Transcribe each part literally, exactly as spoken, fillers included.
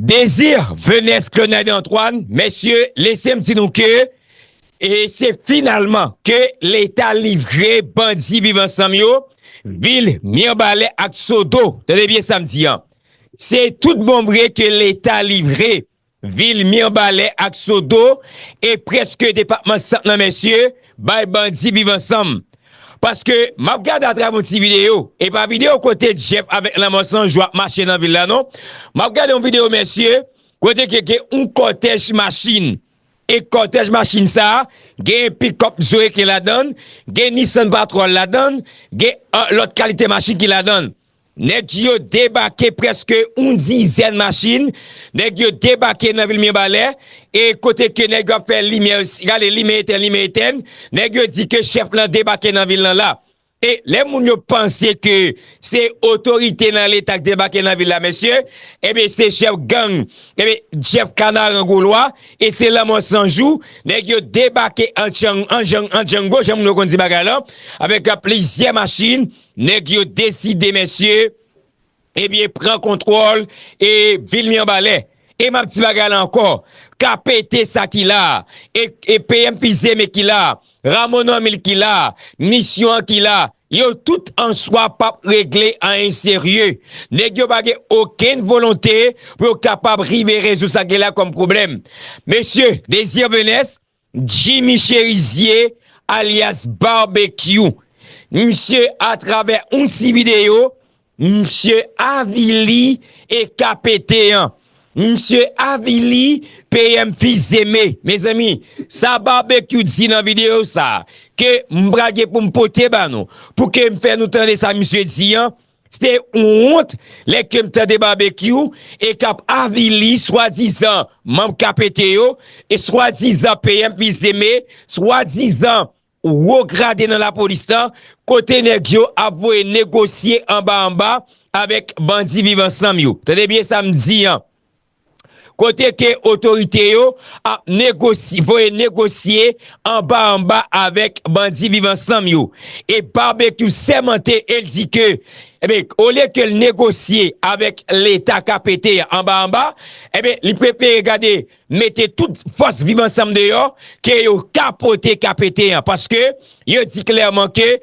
Désir Venès Claude Naden Antoine, mesye, lese m di nou ke e se finalman ke Leta livre bandi Viv Ansanm yo vil Mibalè ak Sodo. Tande byen sa m di an. Se tout bon vre ke Leta livre vil Mibalè ak Sodo e prèske depatman Sant lan, mesye, bay bandi Viv Ansanm. Paske m ap gade atravè yon ti videyo, e pa videyo kote Jeff avèk Lanmò San Jou ap mache nan vil la, non. M ap gade yon videyo, mesye, kote ke gen yon kòtèj machin. E kòtèj machin sa a, gen pikòp Zoe ki ladan l, gen Nissan Patrol ladan l, gen, ah, lòt kalite machin ki ladan l. Nèg yo debake prèske yon dizèn machin. Nèg yo debake nan vil Mibalè. E kote ke nèg yo ap fè limyè, gade, limyè etèn, limyè etèn. Nèg yo di ke chèf lan debake nan vil lan la. E lè moun yo panse ke se otorite nan Leta k debake nan vil la, mesye, ebyen, se chèf gang, ebyen, Jeff Kanaran Gwo Lwa, e se Lanmò San Jou, nèg yo debake an tchang-, an jang-, an django, jan moun yo konn di bagay lan, avèk plizyè machin, nèg yo deside, mesye, ebyen, pran kontwòl e vil Mibalè. E m ap di bagay la ankò, K P T sa ki la, e, e P M Fils-Aimé ki la, Rameau Normil ki la, misyon an ki la, yo tout answa p ap regle anyen serye. Nèg yo pa gen okenn volonte pou yo kapab rive rezoud sa ki la kòm pwoblèm. Mesye, Désir Venès, Jimmy Chérizier, alyas Barbecue. Misye, atravè yon ti videyo, misye avili e K P T an. Misye avili P M Fils-Aimé. Mezanmi, sa Barbecue di nan videyo sa a, ke m pral gen pou m pote ba nou, pou ke m fè nou tande sa misye di an, se yon wont lè ke m tande Barbecue e k ap avili swadizan manm K P T yo, e swadizan P M Fils-Aimé, swadizan wo grade nan lapolis lan, kote nèg yo ap voye negosye anba anba avèk bandi Viv Ansanm yo. Tande byen sa m di an. Kote ke otorite yo ap negosye, voye negosye anba anba avèk bandi Viv Ansanm yo. E Barbecue sèmante e l di ke, ebyen, olye ke l negosye avèk Leta K P T anba anba, ebyen, li prefere gade mete tout fòs Viv Ansanm deyò ke yo ka pote K P T an. Paske yo di klèman ke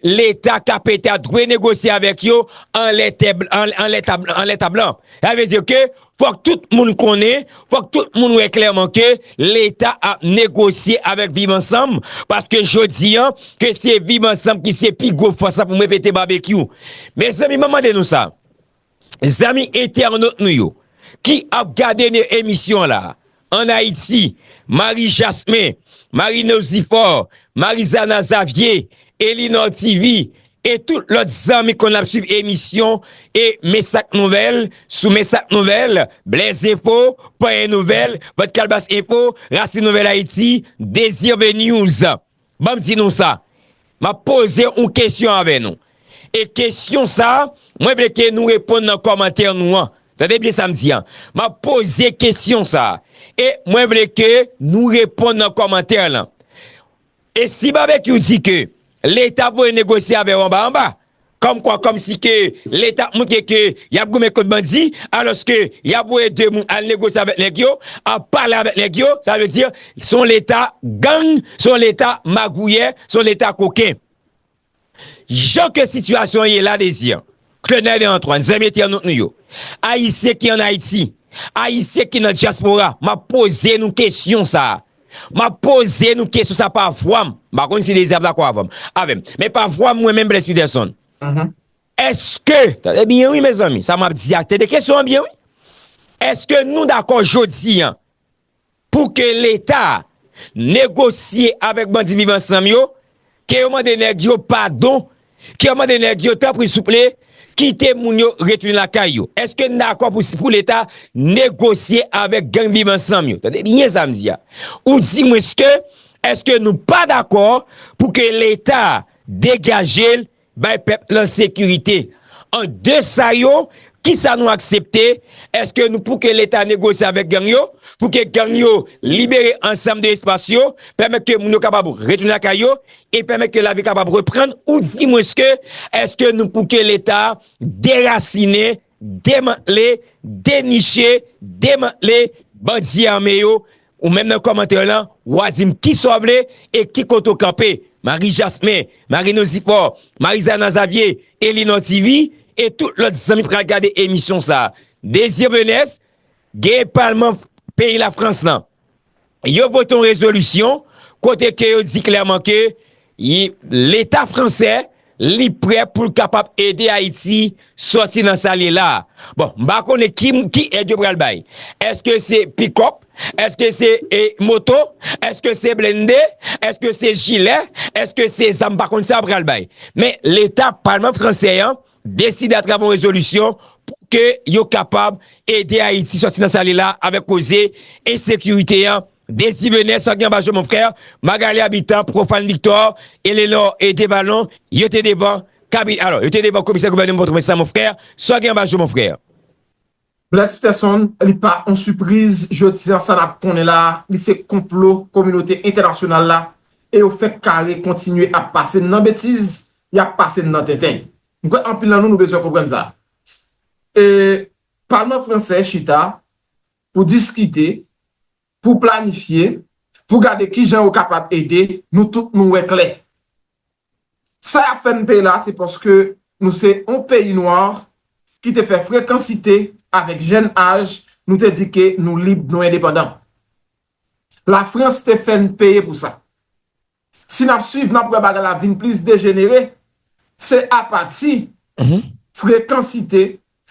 Leta K P T a dwe negosye avèk yo anlè tè bl-, an-, anlè tab-, anlè tab lan. Sa vle di ke fòk tout moun konnen, fòk tout moun wè klèman ke Leta ap negosye avèk Viv Ansanm, paske jodi an, ke se Viv Ansanm ki se pi gwo fòs la pou m repete Barbecue. Mezanmi, m ap mande nou sa. Zanmi entènot nou yo, ki ap gade ne-, emisyon la, ann Ayiti, Marie Jasmin, Marie Nosifor, Marizana Xavier, Elinor T V, e tout lòt zanmi konn ap swiv emisyon e Mesak Nouvèl, sou Mesak Nouvèl, Blaze Info, Panyen Nouvèl, Vant Kalbas Info, Rasin Nouvèl Ayiti, Désir V News. Ban m di nou sa. M ap poze yon kesyon avè nou. E kesyon sa, mwen vle ke nou reponn nan kòmantè nou an. Tande byen sa m di an. M ap poze kesyon sa. E mwen vle ke nou reponn nan kòmantè lan. E si Barbecue di ke Leta voye negosye avè w anba anba, kòmkwa, kòmsi ke Leta ap montre ke y ap goumen kont bandi, alòske y ap voye de moun al negosye avèk nèg yo, ap pale avèk nèg yo, sa vle di, se yon Leta gang, se yon Leta magouyè, se yon Leta koken. Jan ke sitiyasyon an ye la, Désir, Claude Naden Antoine, zanmi entènot nou yo, Ayisyen ki ann Ayiti, Ayisyen ki nan dyaspora, m ap poze nou kesyon sa a. M ap poze nou kesyon sa a pa vwa m. M pa konn si Désir ap dakò avè m, avè m. Men pa vwa m, mwen menm, Blaise Peterson. Èske, tande byen wi, mezanmi, sa m ap di a, tande kesyon an byen wi. Èske nou dakò jodi an pou ke Leta negosye avèk bandi Viv Ansanm yo, ke yo mande nèg yo padon, ke yo mande nèg yo, tanpri, souple, kite moun yo retounen lakay yo? Èske n dakò pou, pou Leta negosye avèk gang Viv Ansanm yo? Tande byen sa m di a. Ou di mwen ke, èske nou pa dakò pou ke Leta degaje l bay pèp lan sekirite? An de sa yo, kisa nou aksepte? Èske nou pou ke Leta negosye avèk gang yo, pou ke gang yo libere ansanm de espas yo, pèmèt ke moun yo kapab retounen lakay yo, e pèmèt ke lavi kapab reprann? Ou di mwen ke, èske nou pou ke Leta derasinen demantle, deniche, demantle bandi ame yo. Ou menm nan kòmantè lan, w a di m kisa w vle e ki kote w kanpe. Marie Jasmin, Marie Nozifò, Marie Zana Xavier, Elinor T V e tout lòt zanmi pral gade emisyon sa. Désir Venès, gen palman peyi Lafrans lan. Yo vote yon rezolisyon kote ke yo di klèman ke Leta fransè, li prè pou l kapab ede Ayiti sòti nan sa l ye la a. Bon, m pa konnen ki, ki èd yo pral bay. Èske se pikòp? Èske se e, moto? Èske se blende? Èske se jilè? Èske se zam? M pa konn sa yo pral bay. Men Leta, palman fransè an, deside atravè yon rezolisyon pou ke yo kapab ede Ayiti sòti nan sa l ye la avèk koze ensekirite an. Désir Venès, sa gen anba je, mon frè. Magalie Habitant, Profane Victor, Elenor e Devalon, yo te devan kabi, alò, yo te devan komisè gouvènman Pòtoprens la, mon frè. Sa gen anba je, mon frè. Blaise Peterson, li pa yon sipriz, jodi a sa n ap konnen la, li se konplo kominote entènasyonal la, e yo fèk kare kontinye ap pase n nan betiz, y ap pase n nan tenten. M kwè anpil nan nou, nou bezwen konprann sa. E palman fransè chita pou diskite, pou planifye, pou gade kijan yo kapab ede, nou tout nou wè klè. Sa y ap fè n peye la, se paske nou se yon peyi nwa ki te fè frekansite avèk jèn aj, nou te di ke nou lib, nou endepandan. Lafrans te fè n peye pou sa. Si n ap swiv, n ap wè bagay la vin plis dejenere. Se apati frekansite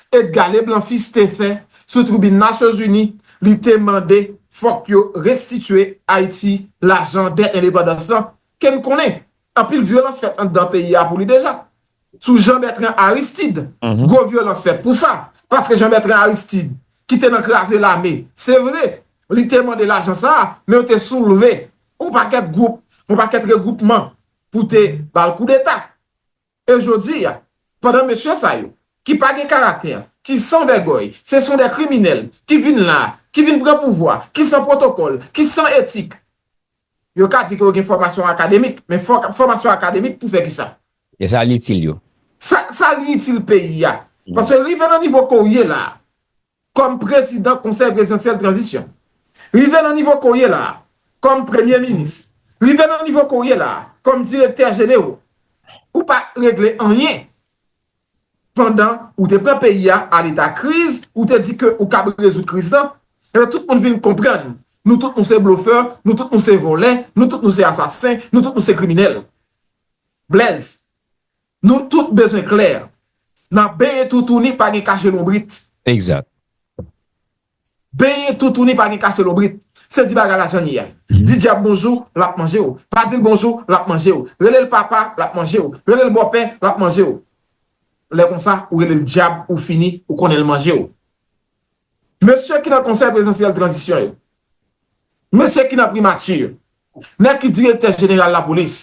Edgar Leblanc Fils te fè sou tribin Nasyonzini, li te mande fòk yo restitye Ayiti lajan dèt endepandans lan, ke n konnen anpil vyolans fèt anndan peyi a pou li deja. Sou Jean Bertrand Aristide, gwo vyolans fèt pou sa, paske Jean Bertrand Aristide, ki te nan kraze lame, se vre, li te mande lajan sa a, men yo te soulve yon pakèt gwoup, yon pakèt regwoupman pou te ba l koudeta. E jodi a, pandan mesye sa yo, ki pa gen karaktè, ki san vègòy, se son dè kriminèl, ki vin la, ki vin pran pouvwa, ki san pwotokòl, ki san etik, yo ka di ke yo gen fòmasyon akademik, men fò, fòmasyon akademik pou fè kisa? E sa li itil yo? Sa, sa li itil peyi a? Paske rive nan nivo ke w ye la a, kòm prezidan Konsèy Prezidansyèl Tranzisyon, rive nan nivo ke w ye la a, kòm premye minis, rive nan nivo ke w ye la a, kòm direktè jenero, ou pa regle anyen. Pandan ou te pran peyi a a leta kriz, ou te di ke ou kab rezoud kriz lan, ebyen tout moun vin konprann, nou tout nou se blofè, nou tout nou se vòlè, nou tout nou se asasen, nou tout nou se kriminèl. Blaise, nou tout bezwen klè. Nan benyen toutouni pa gen kache lonbrit. Egzak. Benyen toutouni pa gen kache lonbrit. Se di bagay la jan l ye a. Di dyab bonjou, l ap manje w. Pa di l bonjou, l ap manje w. Rele l papa, l ap manje w. Rele l bòpè, l ap manje w. Lè konsa, ou rele l dyab, ou fini, ou konnen l manje w. Mesye ki nan Konsèy Prezidansyèl Tranzisyon yo, mesye ki nan Primati yo, nèg ki direktè jeneral lapolis,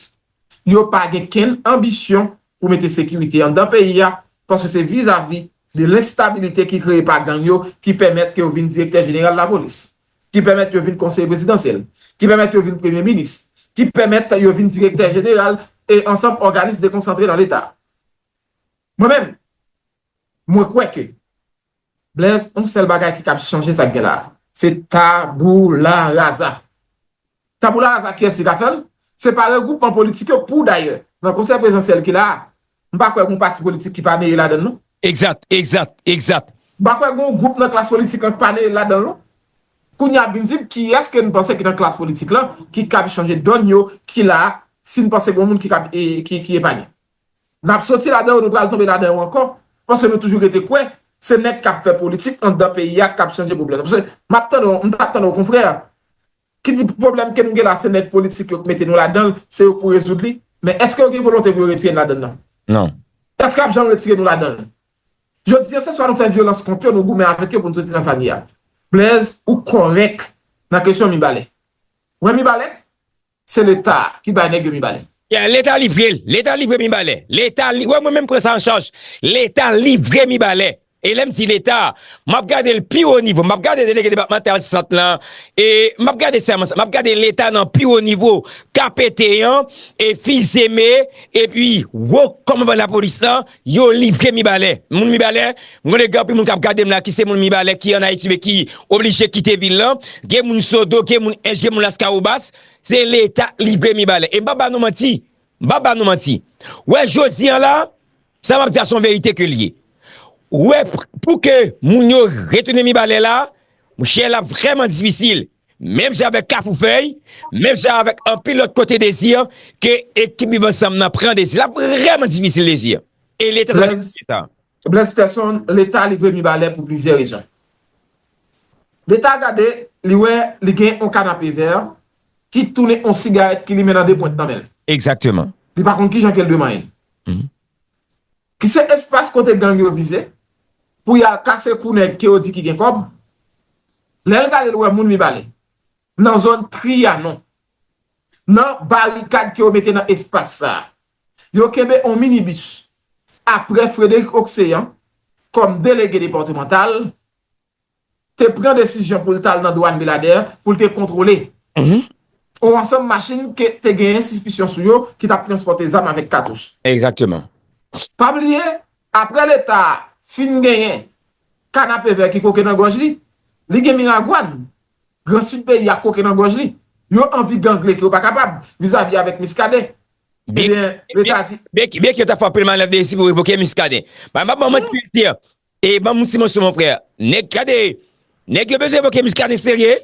yo pa gen kenn anbisyon pou mete sekirite anndan peyi a, paske se vizavi de lenstabilite ki kreye pa gang yo ki pèmèt ke yo vin direktè jeneral lapolis, ki pèmèt yo vin konseye prezidansyèl, ki pèmèt yo vin premye minis, ki pèmèt yo vin direktè jeneral e ansanm òganis dekonsantre nan Leta. Mwen menm, mwen kwè ke Blaise, yon sèl bagay ki kab chanje sa k gen la a, se tabula rasa. Tabula rasa, kiyès ki ka fè l? Se pa regwoupman politik yo, pou dayè, nan Konsèy Prezidansyèl ki la a, m pa kwè gen yon pati politik ki pa meye ladan l non. Egzat, egzat, egzat. M pa kwè gen yon gwoup nan klas politik lan ki pa meye ladan l non. Kounye a ap vin di m kiyès ke n panse ki nan klas politik lan ki kab chanje dòn yo ki la a, si n panse gen yon moun ki kab, e, ki, ki epanye. N ap soti ladan yo, nou pral tonbe ladan yo ankò, paske nou toujou rete kwè se nèg k ap fè politik anndan peyi a k ap chanje pwoblèm nan. Paske m ap tande w, m t ap tande w konfrè, ki di pwoblèm ke nou gen la se nèg politik yo k mete nou ladan l, se yo k pou rezoud li. Men èske yo gen volonte pou yo retire n ladan l nan? Non. Èske y ap janm retire nou ladan l? Jodi a se swa nou fè vyolans kont yo, nou goumen avèk yo pou n soti nan sa n ye a. Blaise, ou kòrèk nan kesyon Mibalè. Ou wè Mibalè? Se Leta ki bay nèg yo Mibalè. Yeah, Leta livre l. Leta livre Mibalè. Leta li, wè mwen menm pran sa an chaj. Leta livre Mibalè. E lè m di Leta, m ap gade l pi wo nivo, m ap gade delege depatmantal sant lan, e m ap gade sèman sa, m ap gade Leta nan pi wo nivo, K P T an, e Fils-Aimé, epi wo kòmandan lapolis lan, yo livre Mibalè. Moun Mibalè, m konnen gen anpil moun k ap gade m la ki se moun Mibalè ki ann Ayiti men ki oblije kite vil lan. Gen moun Sodo, gen moun Ench, gen moun Laskawobas. Se Leta k livre Mibalè. E m p ap ba nou manti. M p ap ba nou manti. Wè, jodi a la, sa m ap di a se yon verite ke l ye. Wè, pou ke moun yo retounen Mibalè la, monchè, l ap vrèman difisil. Menm jan avèk Kafoufèy, menm jan avèk anpil lòt kote Dezi, ke ekip Viv Ansanm nan pran Dezi. L ap vrèman difisil, Dezi. E Leta sa pa Blaise, sa. Blaise Peterson, Leta livre Mibalè pou plizyè rezon. Leta gade, li wè, li gen yon kanapevè ki tounen yon sigarèt ki limen nan de pwent nan men l. Egzakteman. Li pa konn kijan ke l dwe manyen l. Mhm. Ki se espas kote gang yo vize pou y al kase kou nèg ke yo di ki gen kòb. Lè l gade, l wè moun Mibalè nan zòn Trianon, nan barikad ke yo mete nan espas sa a. Yo kenbe yon minibis. Apre Frédéric Océan, kòm delege depatmantal, te pran desizyon pou l t al nan Dwàn Beladè pou l te kontwole yon ansanm machin ke te genyen sispisyon sou yo ki t ap transpòte zam avèk katouch. Egzakteman. Pa bliye, apre Leta fin genyen kanapevè ki koke nan gòj li, li gen Miragwàn, Gran Sid peyi a koke nan gòj li. Yo anvi gangle ke yo pa kapab vizavi avèk Miskaden. Ebyen, Leta di, byen ke yo ta fè anpil manèv Dezi pou revoke Miskaden. Mwen, m ap ban mwen ti plezi. E ban m yon ti moso, mon frè. Nèg, gade, nèg yo bezwen revoke Miskaden serye.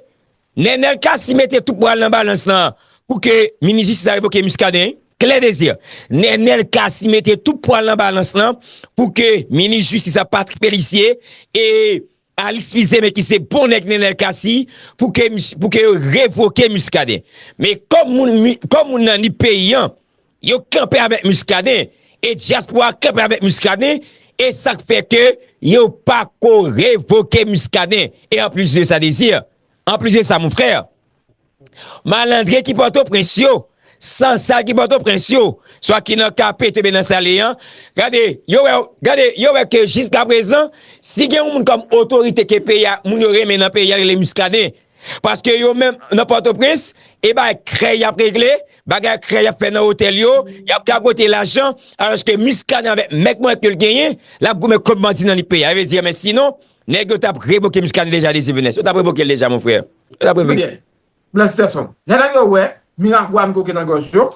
Nenel Cassy mete tout pwa l nan balans lan pou ke minis jistis la revoke Miskaden. Claire Désir. Nenel Cassy mete tout pwa l nan balans lan pou ke minis jistis la, Patrick Pélissier, e Alix Fils-Aimé ki se bon nèg Nenel Cassy, pou ke, pou ke yo revoke Miskaden. Men kòm moun, kòm moun nan ni peyi an, yo kanpe avèk Miskaden, e dyaspora kanpe avèk Miskaden, e sa k fè ke yo pa ko revoke Miskaden. E anplis de sa, Désir, anplis de sa, mon frè, malandren ki Pòtoprens yo, sansal ki Pòtoprens yo, swa ki nan K P T oubyen nan Salé an, gade, yo wè, gade, yo wè ke jiskaprezan, si gen yon moun kòm otorite ke peyi a, moun yo renmen nan peyi a, rele Miskaden. Paske yo menm nan Pòtoprens, e bagay krèy y ap regle, bagay krèy y ap fè nan otèl yo, y ap gagote lajan, alòske Miskaden avèk mèg mwen ke l genyen, l ap goumen kont bandi nan li peyi a. Sa vle di, men sinon, nèg yo t ap revoke Miskaden deja, Désir Venès. Yo t ap revoke l deja, mon frè. Yo t ap revoke l. Byen. Blaise Peterson. Jan nèg yo wè, Miragwàn koke nan gòj yo,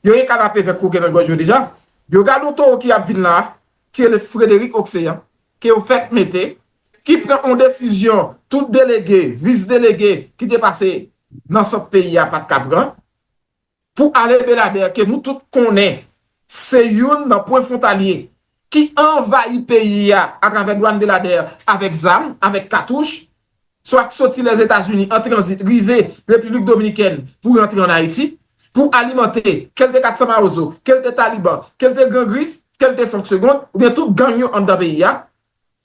yo gen kanapevè koke nan gòj yo deja. Yo gade yon towo ki ap vin la, ki rele Frédéric Océan, ke yo fèk mete, ki pran yon desizyon, tout delege, vis delege, ki te pase nan sant peyi a pa t ka pran, pou ale Beladè, ke nou tout konnen, se youn nan pwen fwontalye ki anvayi peyi a atravè dwàn Beladè avèk zam, avèk katouch, swa k soti Lèzetazini an tranzit, rive Repiblik Dominikèn pou rantre ann Ayiti, pou alimante, ke l te Kat San Mawozo, ke l te Taliban, ke l te Gran Grif, ke l te Senk Segonn, oubyen tout gang yo anndan peyi a,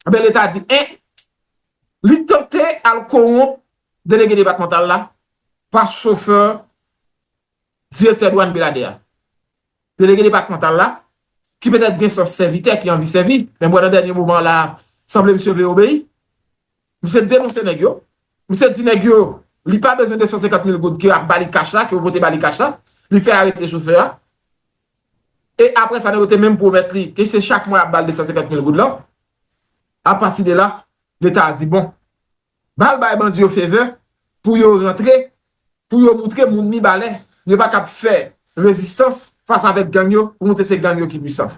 ebyen, Leta di, en, li tante al kowonp delege depatmantal la pa chofè direktè dwàn Beladè a. Delege depatmantal la, ki petèt gen sans sèvitè, ki anvi sèvi, men m wè nan dènye moman la, sanble misye vle obeyi. Misye denonse nèg yo. Misye di nèg yo, li pa bezwen de san senkant mil goud ke y ap ba li kach la, ke yo pote ba li kach la. Li fè arete chofè a. E apre sa, nèg yo te menm pwomèt li ke se chak mwa y ap ba l de san senkant mil goud lan. Apati de la, Leta a di, bon, ba l bay bandi yo favè pou yo rantre, pou yo moutre moun Mibalè, yo pa kab fè rezistans fas avèk gang yo, pou moutre se gang yo ki pwisan.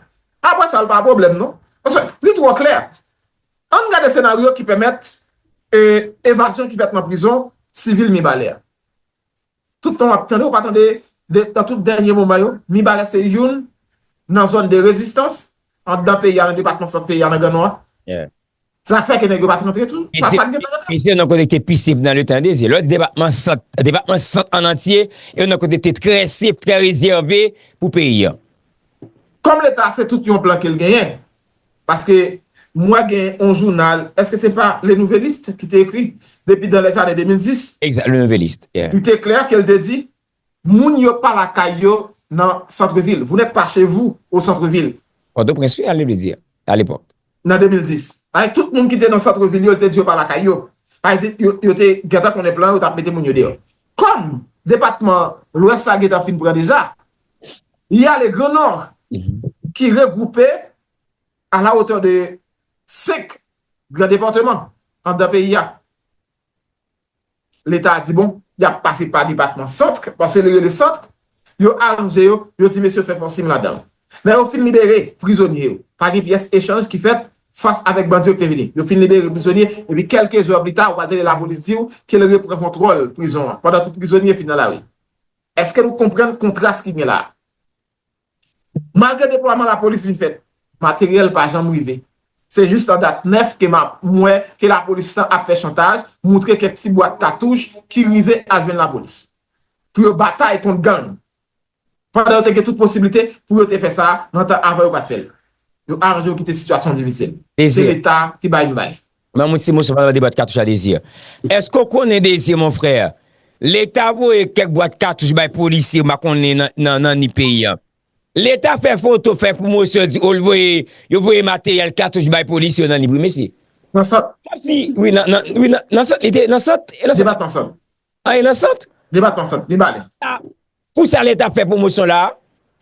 Apre sa, l pa pwoblèm, non. Paske li twò klè. Ann gade senaryo ki pèmèt, e, evazyon ki fèt nan prizon sivil Mibalè a. Tout tan w ap tande, ou pa tande, de, nan tout dènye moman yo, Mibalè se youn nan zòn de rezistans anndan peyi a, nan depatman Sant peyi a, nan Gran Nò a. Yeah. Sa k fè ke nèg yo pa t rantre tou. Pa, pa t gentan rantre. Mesye, nan kote ki te pi sef nan letan, Désir. Lè w di depatman Sant, depatman Sant an antye, e nan kote ki te trè sef, trè rezève pou peyi a. Kòm Leta se tout yon plan ke l genyen, paske m wè gen yon jounal, èske se pa Le Nouvelliste ki te ekri depi dans les années deux mille dix? Exact, Le Nouvelliste, yeah. Li te klè ke l te di, moun yo pa lakay yo nan santrevil. Vous n'êtes pas chez vous au centre-ville. Pòtoprens, wi, a le, vle di, a lepòk. Nan deux mille dix. Avèk tout moun ki te nan sant vil yo, li te di yo pa lakay yo. Sa vle di, yo, yo te gentan konnen plan, yo t ap mete moun yo deyò. Kòm depatman Lwès la gentan fin pran deja, y a le Grand Nord ki regroupe à la hauteur de senk gran depatman anndan peyi a. Leta a di, bon, y ap pase pa depatman Sant, paske li rele Sant, yo aranje yo, yo di mesye fè fòs ladan. Lè yo fin libere prizonye yo, pa gen pyès echanj ki fèt fas avèk bandi yo ki te vini. Yo fin libere prizonye, epi kèlke zè pli ta, ou pral tande lapolis di w ke l repran kontwòl prizon an, pandan tout prizonye fin nan lari. Èske nou konprann kontras ki gen la a? Malgre deplwaman lapolis vin fèt, materyèl pa janm rive. Se jis nan dat nèf ke m ap, m wè ke lapolis lan ap fè chantaj, moutre kèk ti bwat katouch ki rive al jwenn lapolis pou yo batay kont gang. Pandan yo te gen tout posiblite pou yo te fè sa nan tan avan yo pa t fè l. Yo aranje yo kite sitiyasyon difisil. Se Leta ki bay nou bagay. Ban m yon ti moso pandan de bwat katouch a Dezi. Èske w konnen Dezi, mon frè? Leta voye kèk bwat katouch bay polisye, m pa konnen nan, nan, nan ni peyi a. Leta fè foto, fè pwomosyon, di, o, l voye, yo voye materyèl katouch bay polisye nan ni, wi, mesye. Nan sant. Kòmsi, wi, nan, nan, wi, nan, nan sant, li te, nan sant, e nan sant. Depatman Sant. A, e nan sant. Depatman Sant, Mibalè. Pou sa Leta ap fè pwomosyon la.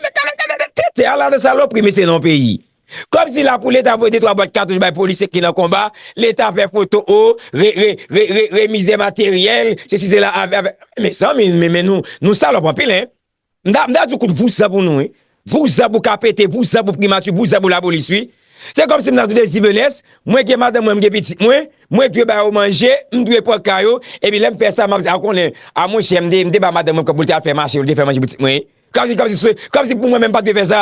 Men gade, gade, gade tete a la nan salopri, mesye, nan peyi. Kòmsi la pou Leta voye de twa bwat katouch bay polisye ki nan konba, Leta fè foto, o, re, re, re, re, remiz de materyèl, sesi, sela, avè, avè. Mezanmi, men, men nou, nou salòp anpil, en. M ta, m ta di w kout vouzan pou nou, wi. Vouzan pou K P T, vouzan pou primati, vouzan pou lapolis, wi. Se kòmsi m ta di w Dezi Venès, mwen gen madanm mwen, m gen pitit mwen, mwen dwe ba yo manje, m dwe pran ka yo, epi lè m fè sa, m ap, a konnen, a monchè, m te, m te ba madanm mwen kòb pou l te al fè mache, pou l te fè manje pitit mwen. Kòmsi, kòmsi, kòmsi pou mwen menm m pa t dwe fè sa.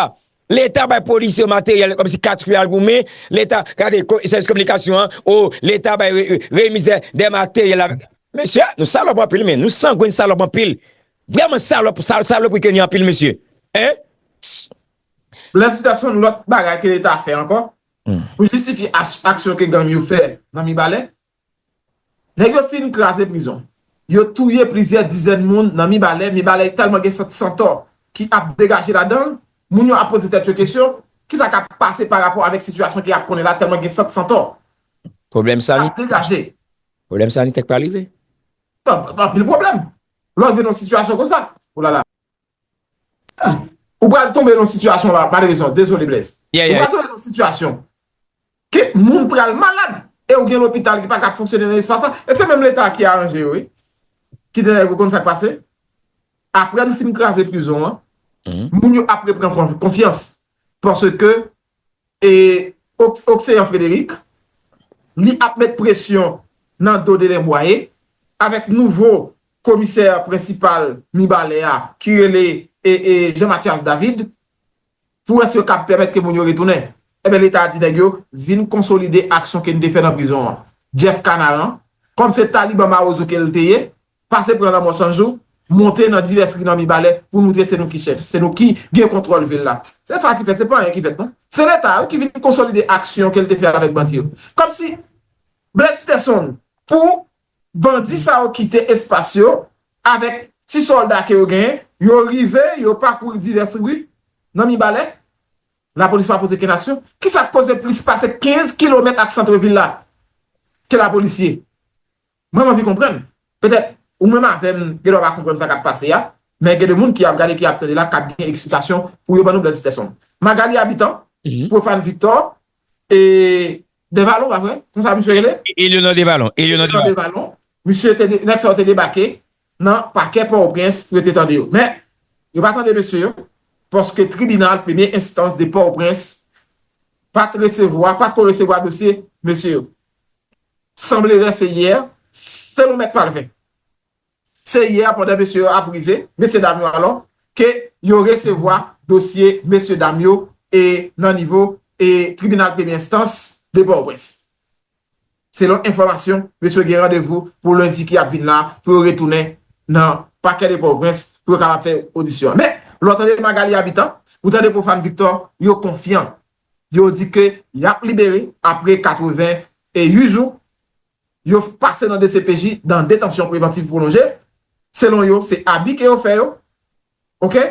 Leta bay polisye yo materyèl, kòmsi katouch al goumen, Leta, gade, ko-, sèvis kominikasyon an, o, Leta bay re-, re-, remiz de, de materyèl avèk. Mesye, nou salòp anpil, men, nou sangwen salòp anpil. Vrèman salòp, sal-, salopri ke ni anpil, mesye. En? Blaise Peterson, lòt bagay ke Leta fè ankò, pou jistifye as-, aksyon ke gang yo fè nan Mibalè, nèg yo fin kraze prizon. Yo touye plizyè dizèn moun nan Mibalè. Mibalè tèlman gen sant santò ki ap degaje ladan l, moun yo ap poze tèt yo kesyon, kisa k ap pase pa rapò avèk sitiyasyon ke y ap konnen la, tèlman gen sant santò k ap degaje. Pwoblèm sanitè k pa rive. Anpil pwoblèm. Lè w vin nan sitiyasyon konsa, olala. Ou pral tonbe nan sitiyasyon la, malerezman, dezole, Blaise. Ou pral tonbe nan sitiyasyon ke moun pral malad e ou gen lopital ki pa ka fonksyone nan espas la. E se menm Leta ki aranje yo, wi. Kite nèg yo konn sa k pase. Apre nou fin kraze prizon an, moun yo ap repran konf-, konfyans. Paske e, Oc-, Océan Frédéric, li ap met presyon nan do Delen Bwaye, avèk nouvo komisè prensipal Mibalè a, ki rele, e, e, Jean Mathias David, pou wè si yo kab pèmèt ke moun yo retounen. Ebyen, Leta a di nèg yo, vin konsolide aksyon ke n te fè nan prizon an. Jeff Canaran, kòm se Taliban Mawozo ke l te ye, pase pran lanmò san jou, monte nan divès ri nan Mibalè pou moutre se nou ki chèf, se nou ki gen kontwòl vil la. Se sa ki fèt, se pa anyen ki fèt, non. Se Leta a, wi, ki vin konsolide aksyon ke l te fè avèk bandi yo. Kòmsi, Blaise Peterson, pou bandi sa yo kite espas yo, avèk ti sòlda ke yo genyen, yo rive, yo pakouri divès ri nan Mibalè, lapolis pa poze kenn aksyon. Kisa k koze plis pase kenz kilomèt ak sant vil la ke lapolis ye? Mwen, m anvi konprann. Petèt, ou menm avè m, gen dwa pa konprann sa k ap pase a, men gen de moun ki ap gade, ki ap tande la, k ap gen eksplikasyon pou yo ban nou Blaise Peterson. Magalie Habitant, Profane Victor, e Devalon, pa vre? Konsa misye rele? Eleanor Devalon. Eleanor Devalon. Misye te de-, nèg sa yo te debake nan pakè Pòtoprens pou yo te tande yo. Men, yo pa tande mesye yo, paske tribinal premye enstans de Pòtoprens pa t resevwa, pa t ko resevwa dosye mesye yo. Sanblere se yè, selon Mèt Palvin. Se yè, pandan mesye yo ap rive, mesye dam yo alò, ke yo resevwa dosye mesye dam yo e nan nivo e tribinal premye enstans de Pòtoprens. Selon enfòmasyon, mesye yo gen randevou pou lendi ki ap vin la, pou yo retounen nan pakè de Pòtoprens, pou yo kapab fè odisyon an. Men, lè w tande Magalie Habitant, ou tande Profane Victor, yo konfyan. Yo di ke y ap libere apre katreven e uit jou, yo pase nan D C P J, dan detansyon prevantiv pwolonje. Selon yo, se abi ke yo fè yo. Oke?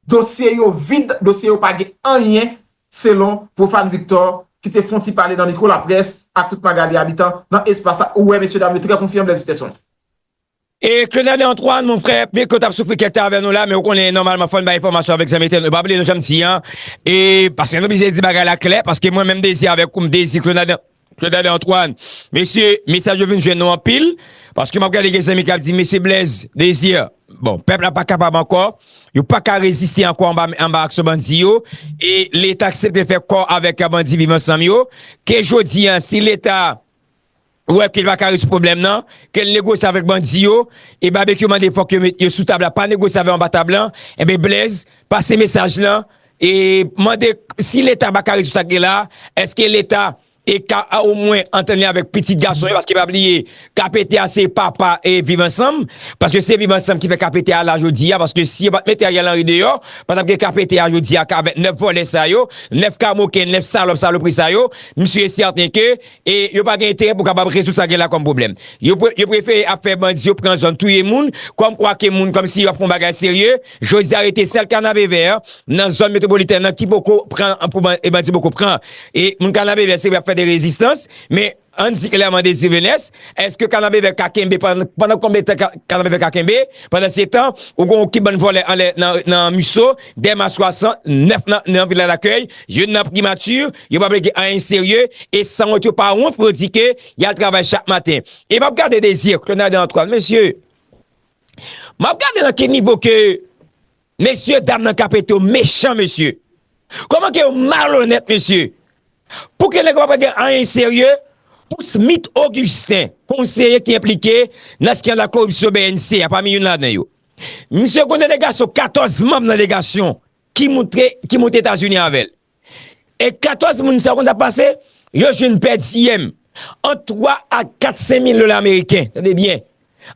Dosye yo vid, dosye yo pa gen anyen, selon Profane Victor, ki te fè yon ti pale nan mikwo laprès ak tout Magali Abitan nan espas sa. Ou wè, mesye dam yo trè konfyan, Blaise Peterson. E Claude Antoine, mon frè, byen ke w t ap soufri kèk tan avè nou la, men ou konnen nòmalman fò n bay enfòmasyon avèk zanmi entènot yo. Pa bliye nou jan m di an. E paske nou oblije di bagay la klè, paske mwen menm Dezi avèk ou, m Dezi Claude Claude Antoine. Mesye, mesaj yo vin jwenn nou anpil. Paske m ap gade gen zanmi k ap di, mesye Blaise, Dezi, bon, pèp la pa kapab ankò. Yo pa ka reziste ankò anba, anba aksyon bandi yo. E Leta aksepte fè kò avèk bandi Viv Ansanm yo. Ke jodi an, si Leta wè ke l pa ka rezoud pwoblèm nan, ke l negosye avèk bandi yo, e Babekyou mande fòk yo met yo sou tab la, pa negosye avè yo anba tab la, enben Blaise, pase mesaj lan, e mande si Leta pa ka rezoud sa k gen la, èske Leta e ka a omwen antann li avèk pitit gason yo, paske pa bliye, K P T a se papa e Viv Ansanm, paske se Viv Ansanm ki fè K P T a la jodi a, paske si yo pa t mete Ariel Henry deyò, pa t ap gen K P T a jodi a, avèk nèf vòlè sa yo, nèf kamoken, nèf salòp, salopri sa yo, m si e sèten ke e yo pa gen enterè pou kapab rezoud sa gen la kòm pwoblèm. Yo, pre- yo prefere ap fè bandi yo pran zòn, touye moun, kòm kwa ke moun, kòmsi yo ap fè yon bagay serye. Jodi a rete sèl Kanapevè nan zòn metwopolitèn nan ki poko pran pou ban- e bandi poko pran. E moun Kanapevè se vre ap fè de rezistans, men ann di klèman Désiré Venès, èske Kanapevè ka kenbe pandan, pandan konbyen tan Ka- Kanapevè ka kenbe? Pandan se tan, ou gon ki bann vòlè anlè nan, nan Miso, Dèma swasant nèf nan, nan Vila Lakèy, youn nan Primati, yo pa vle gen anyen serye, e sanwont yo pa wont pou yo di ke y al travay chak maten. E m ap gade Désiré, Claude Antoine, mesye, m ap gade nan ki nivo ke mesye dam nan K P T yo mechan, mesye. Kòman ke yo malonèt, mesye? Pou ke nèg yo pa gen anyen serye, pou Smith Augustin, konseye ki enplike nan eskandal koripsyon B N C a, pami youn ladan yo. Misye gon delegasyon, katòz manm nan delegasyon ki monte, ki monte Etazini avè l. E katòz moun sa yo, konn sa k pase? Yo jwenn pèdiyèm ant twa ak kat sen mil dola ameriken. Tande byen.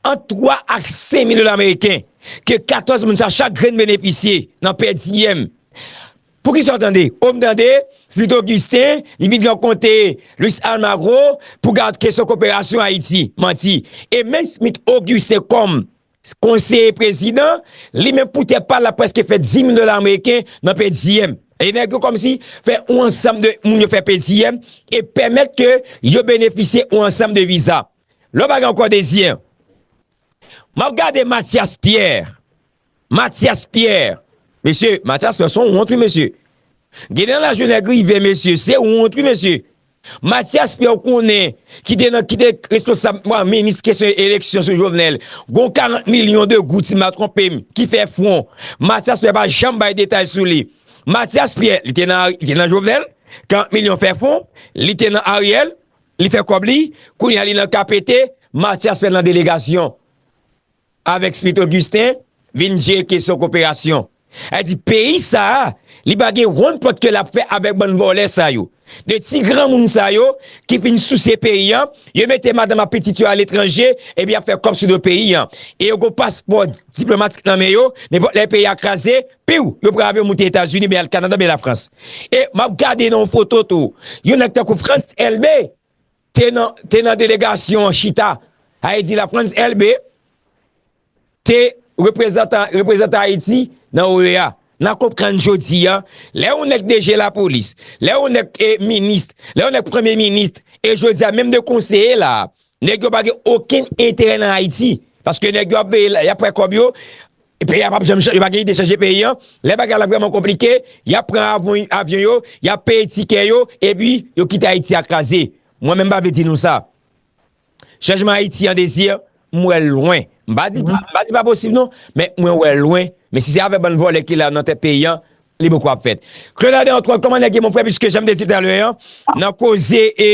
Ant twa ak sen mil dola ameriken ke katòz moun sa chak grenn benefisye nan pèdiyèm. Poukisa w tande? O m tande, Smith Augustin, li vin rankontre Luis Almagro pou gade kesyon koperasyon Ayiti. Manti. E menm Smith Augustin kòm konseye prezidan, li menm pou tèt pa l ap prèske fè dis mil dola ameriken nan pèdiyèm. E nèg yo kòmsi fè yon ansanm de moun yo fè pèdiyèm e pèmèt ke yo benefisye yon ansanm de viza. Lè w pa gen ankò Désiré, m ap gade Mathias Pierre. Mathias Pierre. Mesye, Mathias Pierre se yon wont wi mesye. Gen nan laj yon nèg rive mesye, se wont wi mesye. Mathias Pierre ou konnen ki te nan, ki te responsab, mwa, minis kesyon eleksyon sou Jovenel. Gon karant milyon de goud si m pa twonpe m ki fè fwon. Mathias Pierre pa janm bay detay sou li. Mathias Pierre, li te nan, li te nan Jovenel, karant milyon fè fwon, li te nan Ariel, li fè kòb li, kounye a li nan K P T, Mathias Pierre nan delegasyon avèk Smith Augustin vin jere kesyon koperasyon. Sa di peyi sa a, li pa gen wonn pòt ke l ap fè avèk bann vòlè sa yo. De ti granmoun sa yo ki fin souse peyi an, yo mete madanm ak pitit yo aletranje, epi y ap fè kòb sou do peyi an. E yo gon paspò diplomatik nan men yo, nenpòt lè peyi a kraze, piw, yo pran avyon moute Etazini, ben al Kanada, ben Lafrans. E m ap gade nan yon foto tou, yon nèg tankou Frantz Elbé, te nan, te nan delegasyon an chita. Sa vle di la Frantz Elbé te reprezantan, reprezantan Ayiti nan O E A. N a konprann jodi a, lè yon nèg D G lapolis, lè yon nèg e, minis, lè yon nèg premye minis, e jodi a menm de konseye la, nèg yo pa gen okenn enterè nan Ayiti. Paske nèg yo ap veye, y ap pran kòb yo, peyi a p ap janm chanje, yo pa gen ide chanje peyi an. Lè bagay la vrèman konplike, y ap pran avyon, avyon yo, y ap peye tikè yo, epi yo kite Ayiti a kraze. Mwen menm m pa vle di nou sa. Chanjman Ayiti an Désiré, m wè l lwen. M pa di pa, m pa di pa posib non, men mwen wè l lwen. Men si se avèk bann vòlè ki la nan tèt peyi an, li poko ap fèt. Claude Ade Antoine, kòman nèg ye mon frè, piske jan m te di talè an, nan koze e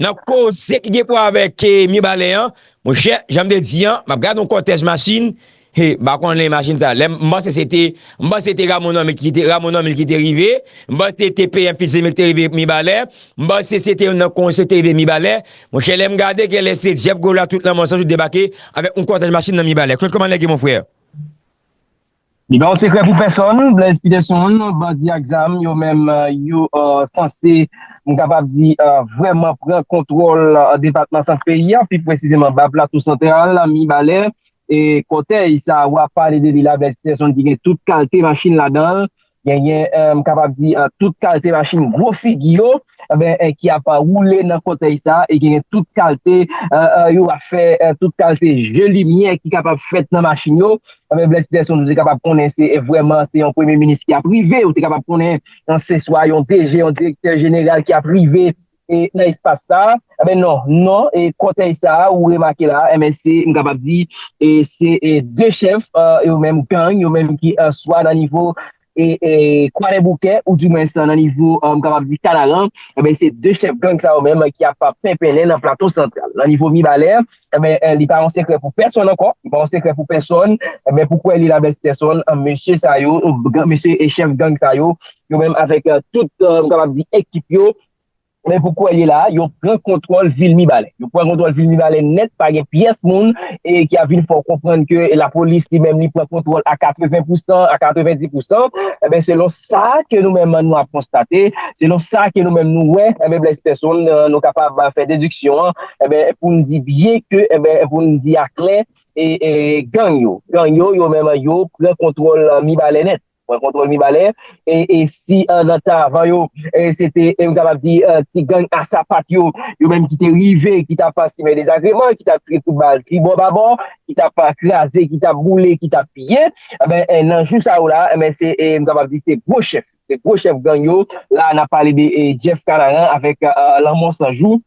nan koze ki gen pou avèk e, Mibalè an, monchè, jan m te di an, m ap gade yon kòtèj machin, he, m pa konnen machin sa, lè m panse se te, m panse se te Rameau Normil ki te, Rameau Normil ki te rive, m panse se te P M Fils Aimé ki te rive Mibalè, m panse se te youn nan konseye ki te rive Mibalè, monchè, lè m gade genlè se Jeff Gola tout nan mòn sa jou debake avèk yon kòtèj machin nan Mibalè. Claude, kòman nèg ye mon frè? Li pa yon sekrè pou pèsonn, Blaise Peterson, bandi ak zam yo menm, yo sanse, m kapab di, vrèman pran kontwòl depatman Sant peyi a, pi presizeman ba Plato Santral, Mibalè. E kòtèj sa a w ap pale de li la, Blaise Peterson, ki gen tout kalte machin ladan l, Genyen, eh, m kapab di, eh, tout kalte machin gwo figi yo, enben, eh, ki ap, eh, woule nan kòtèj sa, e genyen tout kalte, eh, eh, yo ap fè, eh, tout kalte je limyè ki kapab fèt nan machin yo. Enben, Blaise Peterson, ou te kapab konnen se, eh, vrèman, se yon premye minis ki ap rive, ou te kapab konnen, eh, se swa yon D G, yon direktè jeneral ki ap rive, e nan espas sa, enben non, non, e kòtèj sa, ou remake la, enben se, m kapab di, e se, e de chèf, eh, yo menm gang, yo menm ki, eh, swa nan nivo, e, e Kwadèboukè, ou di mwens nan nivo, eh, m kapab di Kanaran, enben se de chèf gang sa yo menm ki ap penpennen nan Plato Santral. Nan nivo Mibalè, enben, eh, li pa yon sekrè pou pèsonn ankò, li pa yon sekrè pou pèsonn, enben pou kwè li la, Blaise Peterson, eh, mesye sa yo, eh, gang, mesye e chèf gang sa yo, yo menm avèk, eh, tout, eh, m kapab di ekip yo, men pou kwè li la, yo pran kontwòl vil Mibalè. Yo pran kontwòl vil Mibalè nèt, pa gen pyès moun e ki ap vin fè w konprann ke lapolis li menm li pran kontwòl a katreven pousan, a katrevendi pousan. Enben, selon sa ke nou menm nou ap konstate, selon sa ke nou menm nou wè, enben, Blaise Peterson, eh, nou kapab, eh, fè dediksyon an, enben, pou n di byen ke, enben, pou n di aklè, e, e gang yo. Gang yo, yo menm, yo pran kontwòl, eh, Mibalè nèt. Pran kontwòl Mibalè. E, e si, eh, nan tan avan yo, e se te, e m kapab di, eh, ti gang a sapat yo, yo menm ki te rive, ki t ap simen dezagreman, ki t ap tire kout bal tribò babò, ki t ap kraze, ki t ap boule, ki t ap piye. Enben, eh, nan jou sa yo la, enben, se, e m kapab di, se gwo chèf. Se gwo chèf gang yo. La, n ap pale de, e, Jeff Kanaran avèk, eh, Lanmò San Jou.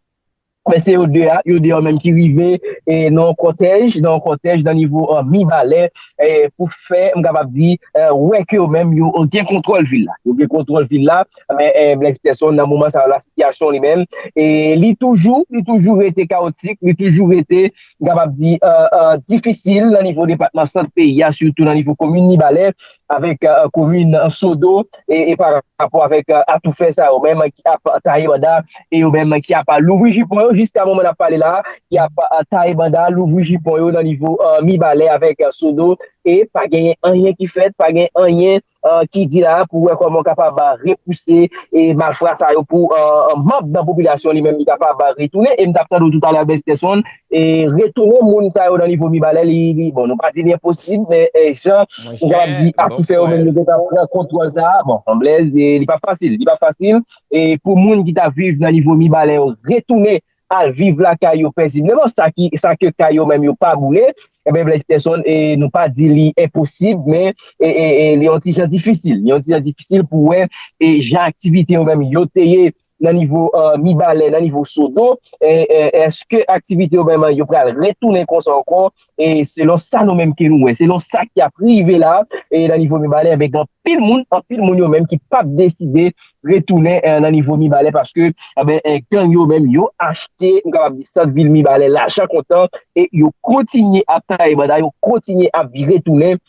Men se yo de a, yo de yo menm ki rive, e, nan yon kòtèj, nan yon kòtèj nan nivo, eh, Mibalè, e, pou fè, m kapab di, eh, wè ke yo menm, yo gen kontwòl vil la. Yo gen kontwòl vil la, men, eh, Blaise Peterson, nan moman sa yo la, sitiyasyon li menm, e li toujou, li toujou rete kawotik, li toujou rete, m kapab di, eh, eh, difisil nan nivo depatman Sant peyi a, sitou nan nivo komin Mibalè, avèk, eh, komin Sodo, e, e pa rapò avèk, eh, atoufè sa yo menm ki ap taye banda, e yo menm ki ap louvri jipon yo, jiska moman n ap pale la, ki ap, eh, taye banda, louvri jipon yo nan nivo, eh, Mibalè avèk, eh, Sodo, e pa genyen anyen ki fèt, pa gen anyen, eh, ki di la pou wè kòman w kapab, eh, repouse e malfra sa yo pou, eh, manm nan popilasyon li menm li kapab, eh, retounen. E m t ap tande w toutalè, Blaise Peterson, e retounen moun sa yo nan nivo Mibalè, li, li, bon, nou pa di li enposib, men, e, jan ou kapab di atoufè yo menm yo te ka pran kontwòl sa, bon, Blaise, e, li pa fasil, li pa fasil, e pou moun ki ta viv nan nivo Mibalè yo retounen al viv lakay yo pezibleman, sa ki, sa ke kay yo menm yo pa boule, enben, Blaise Peterson, e nou pa di li enposib, men, e, e, e, li yon ti jan difisil, li yon ti jan difisil pou wè, e jan aktivite yo menm yo te ye, nan nivo, eh, Mibalè, nan nivo Sodo, e, e, èske aktivite yo menm yo pral retounen konsa ankò? E selon sa nou menm ke nou wè, selon sa ki ap rive la, e nan nivo Mibalè, enben, gen anpil moun, anpil moun yo menm ki p ap deside retounen, eh, nan nivo Mibalè paske, enben, eh, gang yo menm yo achte, m kapab di, sant vil Mibalè lajan kontan e yo kontinye ap taye banda, yo kontinye ap retounen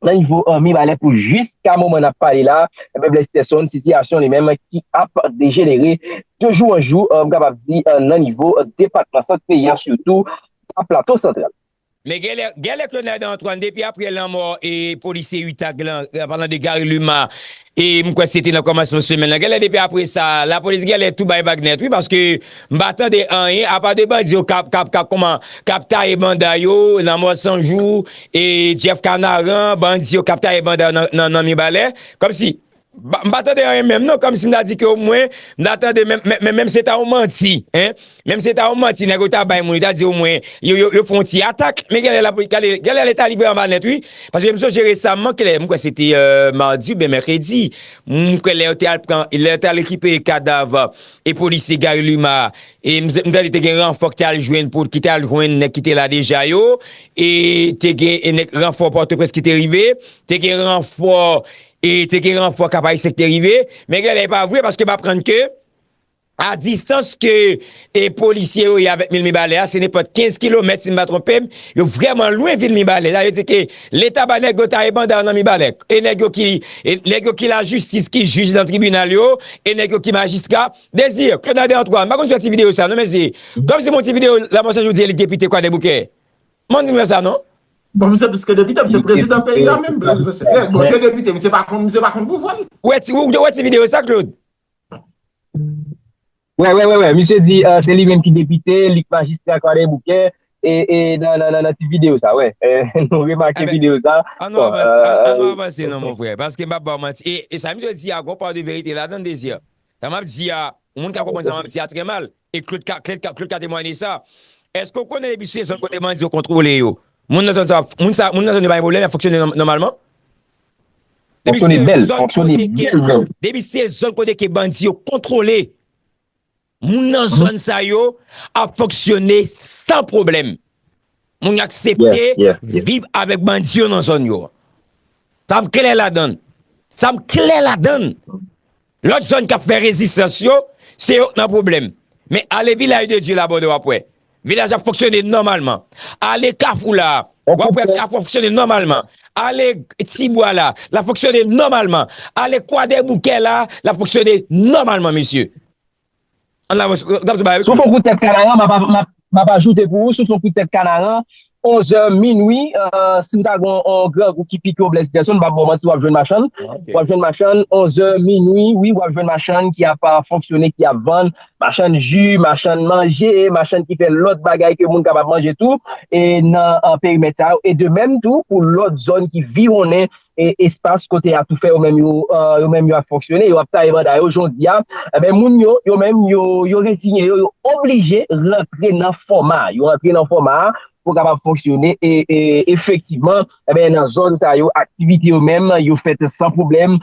nan nivo, eh, Mibalè pou jiska moman n ap pale la, enben, Blaise Peterson, sitiyasyon li menm ki ap dejenere de jou an jou, eh, m kapab di, eh, nan nivo, eh, depatman Sant peyi a, sitou a Plato Santral. Men genlè, genlè Claude Nader Antoine, depi apre lanmò e polisye Utag lan, an palan de Gary Luma, e m kwè se te nan kòmansman semèn nan, genlè depi apre sa, lapolis genlè tou bay vag nèt, wi, paske m pa tande anyen, apa de bandi yo k ap, k ap, k ap, kòman, k ap taye banda yo, Lanmò San Jou, e Jeff Kanaran, bandi yo k ap taye banda yo nan, nan, nan Mibalè. Kòmsi, ba, m pa tande anyen menm non, kòmsi m ta di ke omwen, m ta tande menm, menm, menm, menm se ta yon manti, en. Menm se ta yon manti, nèg yo ta bay moun, yo ta di omwen, yo, yo, yo fè yon ti atak. Men genlè la, genlè, genlè Leta livre anba nèt, wi. Paske m sonje resaman, klè, m kwè se te, euh, madi oubyen mèkredi. M kwè lè yo te al pran, lè yo te al rekipere kadav e polisye Gary Luma, e m, m tande te gen ranfò ki te al jwenn, pou, ki te al jwenn nèg ki te la deja yo, e te gen, e nèg ranfò Pòtoprens ki te rive, te gen ranfò, e te gen ranfò Kap Ayisyen ki te rive, men genlè e pa vre, paske m aprann ke a distans ke, e polisye yo ye avèk vil Mibalè a, se nenpòt kenz kilomèt, si m pa twonpe m, yo vrèman lwen vil Mibalè. Sa vle di ke Leta ba nèg yo taye banda yo nan Mibalè. E nèg yo ki, e nèg yo ki lajistis, ki jij nan tribinal yo, e nèg yo ki majistra. Désir, Claude Nader Antoine, m pa konn si w wè ti videyo sa, non, mesye. Kòmsi m wè ti videyo Lanmò San Jou di li depite Kwadèboukè. M pa konn si w wè sa, non? Bon, misye plis ke depite, misye prezidan peyi a menm, Blaise, mesye. Se, bon, se depite, misye pa konn, misye pa konn pouvwa l. Ou wè ti, ou, ou wè ti videyo sa, Claude? Wè, wè, wè, wè. Misye di, euh, se li menm ki depite, li k majistra Kwadèboukè, e, e, nan, nan, nan, nan ti videyo sa, wè. E, nou remake videyo sa. Ann nou avanse, ann nou avanse non, mon frè. Paske m p ap ba w manti. E, e sa misye di a, gon pa de verite ladan, Désir. Sa m ap di a, yon moun ka konprann sa m ap di a trè mal. E Claude ka, Claude ka, Claude ka temwanye sa. Èske w konnen depi se zòn kote bandi yo kontwole yo, moun nan zòn sa, moun sa, moun nan zòn yo pa gen pwoblèm, y ap fonksyone nòmalman? Depi se zòn kote ke, depi se zòn kote ke bandi yo kontwole, moun nan zòn sa yo ap fonksyone san pwoblèm. Moun yo aksepte viv avèk bandi yo nan zòn yo. Sa m klè ladan l. Sa m klè ladan l. Lòt zòn k ap fè rezistans yo, se yo k nan pwoblèm. Men ale Vilaj de Dye la, Bòdò, w ap wè. Vilaj ap fonksyone nòmalman. Ale Kafou la, w ap wè Kafou ap fonksyone nòmalman. Ale Tibwa la, l ap fonksyone nòmalman. Ale Kwadèboukè la, l ap fonksyone nòmalman, mesye. Ann avanse, w t ap di yon bagay, wi. Sou fon kout tèt Kanaran, m ap, m ap, m ap ajoute pou ou, sou fon kout tèt Kanaran, onzè, minwi, si w ta gen yon grangou ki pike w, Blaise Peterson, m p ap ba w manti, w ap jwenn machann. W ap jwenn machann, onzè, minwi, wi, w ap jwenn machann ki ap fonksyone, ki ap vann, machann ji, machann manje, machann ki fè lòt bagay ke moun kapab manje tou, e nan perimèt sa yo. E de menm tou, pou lòt zòn ki viwonnen e espas kote atoufè yo menm yo, yo menm yo ap fonksyone, yo ap taye banda yo jodi a, enben moun yo, yo menm yo, yo reziye yo, yo oblije rantre nan fòma, yo rantre nan fòma a pou kapab fonksyone e, e efektivman, enben nan zòn sa yo, aktivite yo menm yo fèt san pwoblèm,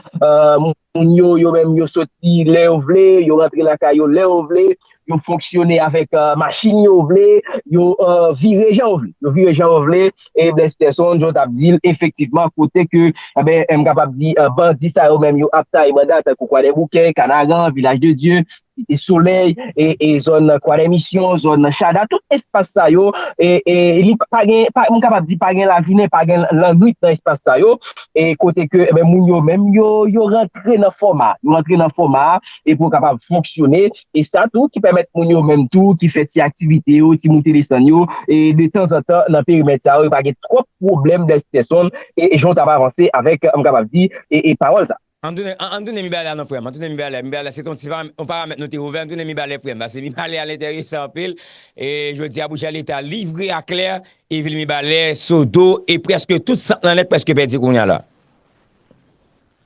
moun yo, yo menm yo soti lè yo vle, yo rantre lakay yo lè yo vle, yo fonksyone avèk machin yo vle, yo vire jan yo vle, yo vire jan yo vle, e Blaise Peterson, jan w t ap di l, efektivman, kote ke, enben, m kapab di, bandi sa yo menm yo ap taye banda, tankou Kwadèboukè, Kanaran, Vilaj de Dye, Site Solèy, e, e zòn Kwadèmisyon, zòn Chada, tout espas sa yo, e, e li pa gen, pa, m kapab di pa gen lavinen, pa gen lannwit nan espas sa yo, e kote ke, enben, moun yo menm, yo, yo rantre nan fòma, yo rantre nan fòma, e pou yo kapab fonksyone, e sa tou ki pèmèt moun yo menm tou ki fè ti aktivite yo, ti moute desann yo, e detanzantan nan perimèt sa yo, e pa gen twòp pwoblèm Blaise Peterson, e jan w t ap avanse avèk, m kapab di, e, e pawòl sa. Ann tounen, ann, ann tounen Mibalè a non frè m, ann tounen Mibalè, Mibalè se t on ti param-, on paramèt nou te ouvè, ann tounen Mibalè frè m, paske Mibalè a l enterese anpil, e jodi a pou jan leta livre a klè, e vil Mibalè, Sodo, e prèske tout sant lan nèt prèske pèdi kounye a la.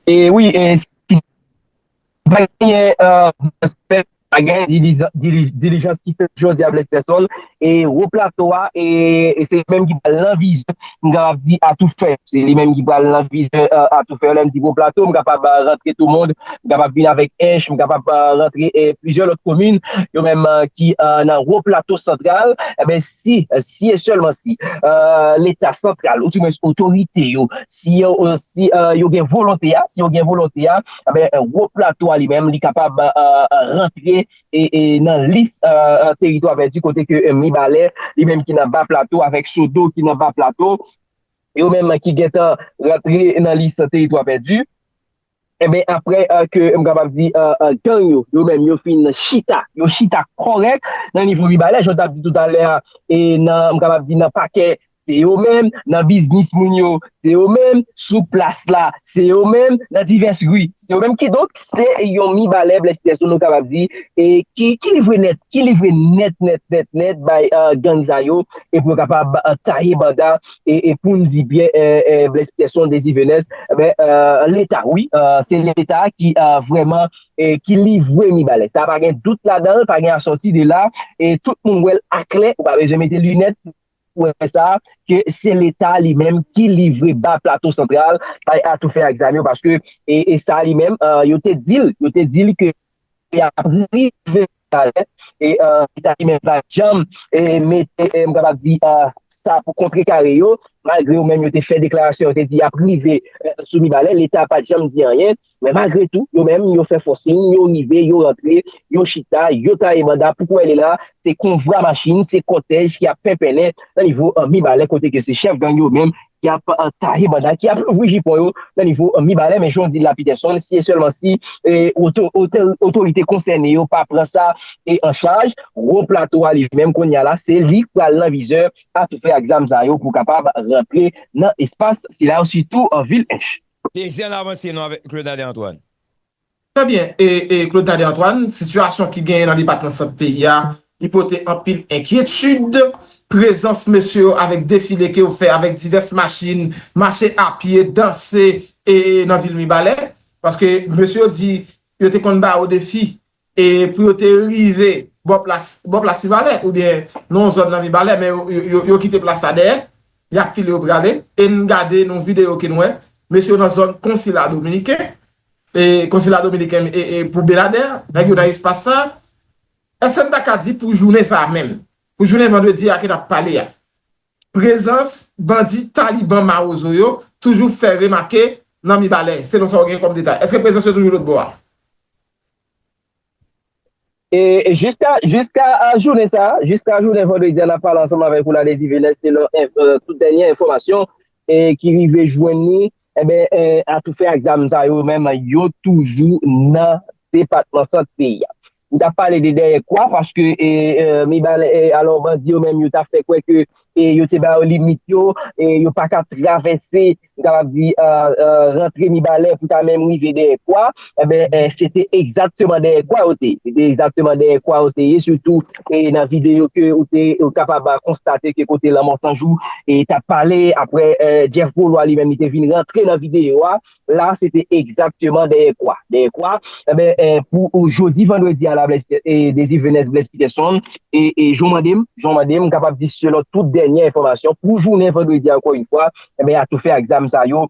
E wi, e si pa genyen, e, pa gen dilijan-, dili-, dilijans ki fèt jodi a Blaise Peterson, e Wo Plato a, e, e se li menm ki pral nan vizyon, m kapab di atoufè, se li menm ki pral nan vizyon, e, atoufè, lè m di Wo Plato, m kapab, e, rantre Toumond, m kapab vin avèk Ench, m kapab, e, rantre, e, plizyè lòt komin, yo menm, e, ki, e, nan Wo Plato Santral, enben, si, e, si e sèlman si, e, Leta santral, oudimwens otorite yo, si yo, si, e, yo gen volonte a, si yo gen volonte a, enben, e, Wo Plato a li menm, li kapab, e, e, rantre e, e nan lis, e, e, teritwa pèdi, kote ke, e, Mibalè, li menm ki nan Ba Plato, avèk Sodo ki nan Ba Plato, yo menm ki gentan rantre nan lis teritwa pèdi. Enben, apre, e, ke, m kapab di, e, e, gang yo, yo menm, yo fin chita, yo chita kòrèk nan nivo Mibalè, jan w t ap di toutalè a, e nan, m kapab di, nan pakè, se yo menm, nan biznis moun yo, se yo menm, sou plas la, se yo menm, nan divès ri, se yo menm. Kidonk, se yon Mibalè, Blaise Peterson, nou kapab di, e ki, ki livre nèt, ki livre nèt, nèt, nèt, nèt, bay, e, gang sa yo, e pou yo kapab, e, taye banda, e, e pou n di byen, e, e, Blaise Peterson, Désir Venès, enben, e, Leta, wi, e, se Leta ki, e, vrèman, e, ki livre Mibalè. Sa pa gen dout ladan l, pa gen asòti de la, e tout moun wè l aklè, ou pa bezwen mete linèt, wè sa, ke se Leta li menm ki livre Ba Plato Santral bay atoufè ak zam yo, paske, e, e sa li menm, e, yo te di l, yo te di l ke y ap rive Mibalè, e, e, Leta li menm pa janm, e, mete, e, m kapab di, e, sa pou kontrekare yo, malgre yo menm yo te fè deklarasyon, yo te di y ap rive, e, sou Mibalè, Leta pa t janm di anyen, men malgre tou, yo menm, yo fè fòsing, yo rive, yo rantre, yo chita, yo taye banda, pou kwè li la, se konvwa machin, se kòtèj ki ap penpennen nan nivo, e, Mibalè, kote ke se chèf gang yo menm ki ap, e, taye banda, ki ap louvri jipon yo nan nivo, e, Mibalè, men jan w di l la, Peterson, si e sèlman si, e, oto-, oto-, otorite konsène yo pa pran sa, e, an chaj, Wo Plato a li menm kounye a la, se li k pral nan vizè atoufè ak zam sa yo pou kapab rantre nan espas sila yo, sitou an vil Ench. Désir, ann avanse non avèk Claude Nader Antoine. Trè byen. E, e Claude Nader Antoine, sitiyasyon ki genyen nan depatman Sant peyi a, li pote anpil enkyetid. prezans mesye yo avèk defile ke yo fè avèk divès machin, mache apye, danse e nan vil Mibalè. Paske mesye yo di yo te konn ba yo defi e pou yo te rive bò plas, bò plas Mibalè oubyen nan yon zòn nan Mibalè, men yo, yo, yo, yo kite plas la dèyè, y ap file yo prale. E n gade nan videyo ke n wè, mesye yo nan zòn konsila dominiken, e konsila dominiken e, e pou Beladè, nèg yo nan espas sa. Èske n ta ka di pou jounen sa a menm, pou jounen vandredi a ke n ap pale a, prezans bandi Taliban Mawozo yo toujou fè remake nan Mibalè, selon sa w gen kòm detay? Èske prezans yo toujou lòtbò a? E, e jiska, jiska a jounen sa a, jiska jounen vandredi a, n ap pale ansanm avèk ou la, Désir Venès, selon enf-, e, tout dènye enfòmasyon e ki rive jwenn nou, enben, e, atoufè ak zam sa yo menm, yo toujou nan depatman Sant peyi a. M t ap pale de dèyè kwa, paske, e, e, Mibalè, e, alò, bandi yo menm, yo t ap fè kwè ke, e, yo te ba yo limit yo, e, yo pa ka travèse, m kapab di, e, e, rantre Mibalè pou ta menm rive dèyè kwa. Enben, e, se te egzakteman dèyè kwa yo te ye. Se te egzakteman dèyè kwa yo te ye, sitou, e, nan videyo ke ou te, ou kapab, a, konstate ke kote Lanmò San Jou, e, t ap pale, apre, e, Jeff Gaulois li menm, li te vin rantre nan videyo a, la, se te egzakteman dèyè kwa. Dèyè kwa, enben, e, pou, ou, jodi vandredi a la, Blaise, e, Désir Venès, Blaise Peterson, e, e, jan w mande m, jan w mande m, m kapab di selon tout dènye enfòmasyon, pou jounen vandredi a, ankò yon fwa, enben, atoufè ak zam sa yo,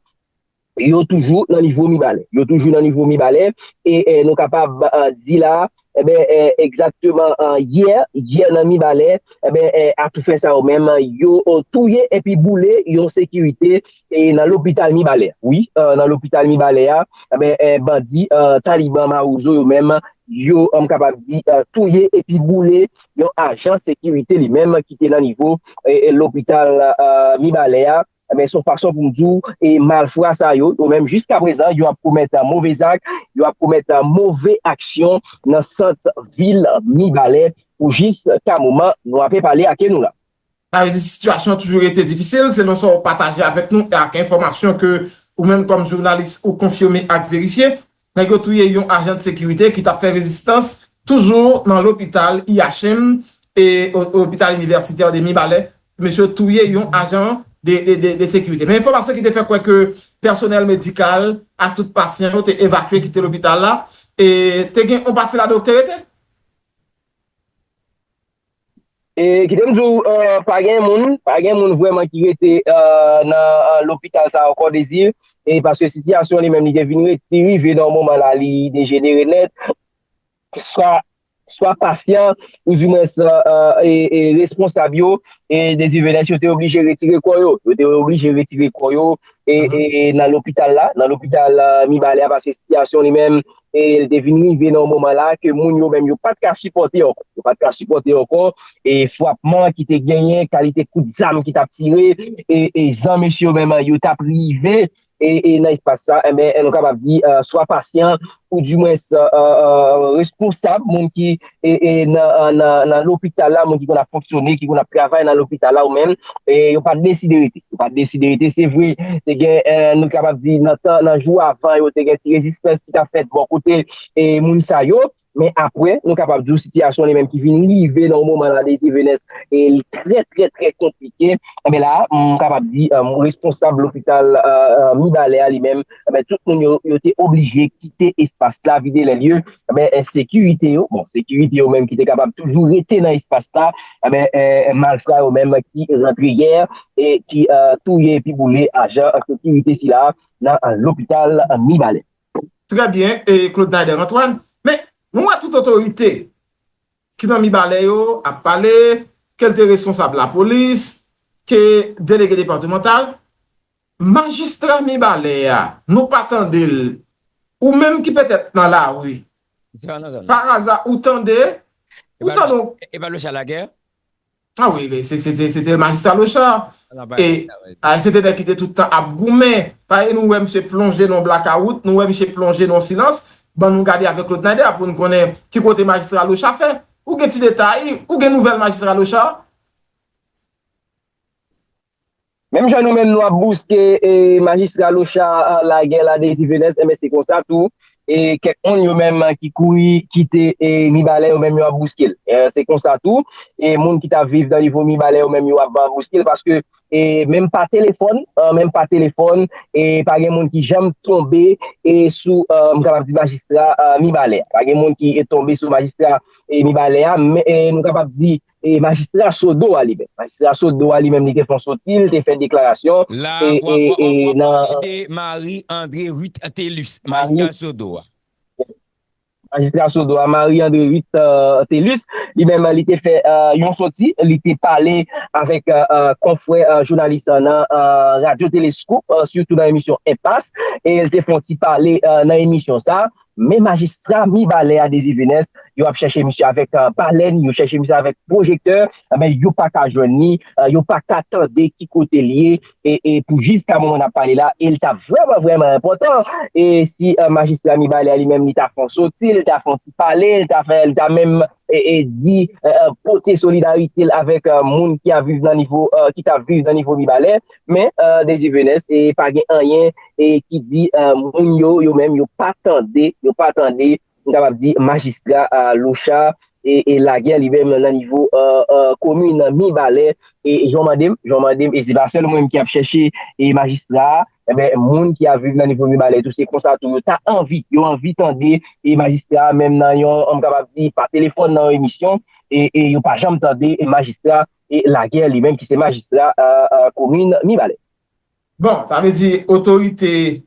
yo toujou nan nivo Mibalè. Yo toujou nan nivo Mibalè. E, e, nou kapab, e, di la, enben, e, egzakteman, e, yè, yè nan Mibalè, enben, e, atoufè sa yo menm, yo, e, touye epi boule yon sekirite, e, nan lopital Mibalè. Wi, e, nan lopital Mibalè a, enben, e, bandi, e, Taliban Mawozo yo menm, yo, e, m kapab di, e, touye epi boule yon ajan sekirite li menm ki te nan nivo, e, e, lopital, e, Mibalè a. Enben, se yon fason pou m di w, e malfra sa yo, yo menm jiska prezan, yo ap komèt move zak, yo ap komèt move aksyon nan sant vil Mibalè pou jiska moman nou ape pale ake nou la. Sa vle di sitiyasyon an toujou rete difisil, selon sa w pataje avèk nou e ak enfòmasyon ke ou menm kòm jounalis ou konfime ak verifye. Nèg yo touye yon ajan de sekirite ki t ap fè rezistans toujou nan lopital I H M e o-, Lopital Inivèsitè de Mibalè. Mesye yo touye yon ajan de, de, de, de sekirite. Men enfòmasyon ki te fè kwè ke pèsonèl medikal a tout pasyan yo te evakye kite lopital la, e te gen yon pati ladan yo te rete. E kite m di w, e, pa gen moun, pa gen moun vrèman ki rete, e, nan, e, lopital sa a ankò, Désir, e paske sitiyasyon li menm li te vin ret-, li rive nan yon moman la, li dejenere nèt. Swa, swa pasyan, oudimwens, e, e, e responsab yo, e Désir Venès, yo te oblije retire kò yo. Yo te oblije retire kò yo, e, e nan lopital la, nan lopital, e, Mibalè a, paske sitiyasyon li menm, e l te vin rive nan yon moman la ke moun yo menm yo pa t ka sipòte ankò. Yo pa t ka sipòte ankò, e frapman ki te genyen, kalite kout zam ki t ap tire, e, e jan mesye yo menm yo t ap rive, e, e nan espas sa, enben, nou kapab di, e, swa pasyan, oudimwens, e, e, e, responsab, moun ki, e, e, nan, nan, nan lopital la, moun ki konn ap fonksyone, ki konn ap travay nan lopital la, ou menm, e yo pa t deside rete. Yo pa t deside rete. Se vre, te gen, e, nou kapab di, nan tan, nan jou avan yo, te gen ti rezistans ki t ap fèt bò kote, e, moun sa yo. Men apre, nou kapab di w sitiyasyon li menm ki vin rive nan yon moman la, Désir Venès, e li trè, trè, trè konplike. Enben la, m kapab di, e, responsab lopital, e, e, Mibalè a li menm, enben, tout moun yo, yo te oblije kite espas la, vide lè lye. Enben, e, sekirite yo, bon, sekirite yo menm ki te kapab toujou rete nan espas la, enben, e, malfra yo menm ki rantre yè e ki, e, touye epi boule ajan sekirite sila nan, e, lopital, e, Mibalè. Trè byen, e Claude Nader Antoine. Men, nou wè tout otorite ki nan Mibalè yo ap pale, ke l te responsab lapolis, ke delege depatmantal, majistra Mibalè a, nou pa tande l. Ou menm ki petèt nan lari, pa aza, ou tande, ou tande. E pa Locha Lagè? Ah wi, men se, se, se, se te majistra Locha. E, a, se te nèg ki te tout tan ap goumen. Paske nou wè misye plonje nan blakawout, nou wè misye plonje nan silans. Ban nou gade avèk Claude Nader pou nou konnen ki kote majistra Locha fè. Ou gen ti detay, ou gen nouvèl majistra Locha? Menm jan nou menm nou ap bouske, e, majistra Locha, a, Lagè la, Désir Venès, enben se konsa tou, e kèk moun yo menm ki kouri kite e Mibalè yo menm yo ap bouske l. E, se konsa tou, e moun ki t ap viv nan nivo Mibalè yo menm yo ap bouske l paske e menm pa telefòn, e, menm pa telefòn, e pa gen moun ki janm tonbe e sou, e, m kapab di majistra, e, Mibalè. Pa gen moun ki e tonbe sou majistra e Mibalè a, men, e, nou kapab di e majistra Sodo a li menm. Majistra Sodo a li menm li te fè yon soti, li te fè deklarasyon La, e, w ap, e, w ap, e w ap nan pale de Marie André Ruth Thelus, Marie majistra Sodo a. Majistra Sodo a, Marie André Ruth, e, Thelus, li menm li te fè, e, yon soti, li te pale avèk, e, e, konfrè, e, jounalis, e, nan, e, Radyo Teleskop, e, sitou nan emisyon Enpas, e li te fè yon ti pale, e, nan emisyon sa. Men majistra Mibalè a Désir Venès, yo ap chèche misye avèk, e, balèn, yo chèche misye avèk pwojektè, men yo pa ka jwenn li, e, yo pa ka tande ki kote l ye, e, e pou jiska moman n ap pale la, e l t ap vrèman, vrèman enpòtan, e si, e, majistra Mibalè a li menm, li ta fè yon soti, li ta fè yon ti pale, li ta fè, li ta menm, e, e di, e, e, pote solidarite l avèk, e, moun ki ap viv nan nivo, e, ki t ap viv nan nivo Mibalè, men, e, Désir Venès, e pa gen anyen, e ki di, e, moun yo, yo menm, yo pa tande, yo pa tande, m kapab di, majistra, e, Lochard, e, e Laguerre li menm nan nivo, e, e, komin Mibalè, e jan w mande m, jan w mande m, e se pa sèl mwen menm ki ap chèche, e majistra a, enben, moun ki ap viv nan nivo Mibalè tou, se konsa tou, yo ta anvi, yo anvi tande, e majistra a, menm nan yon, m kapab di, pa telefòn nan yon emisyon, e, e yo pa janm tande, e majistra, e Laguerre li menm ki se majistra, e, e, komin Mibalè. Bon, sa vle di otorite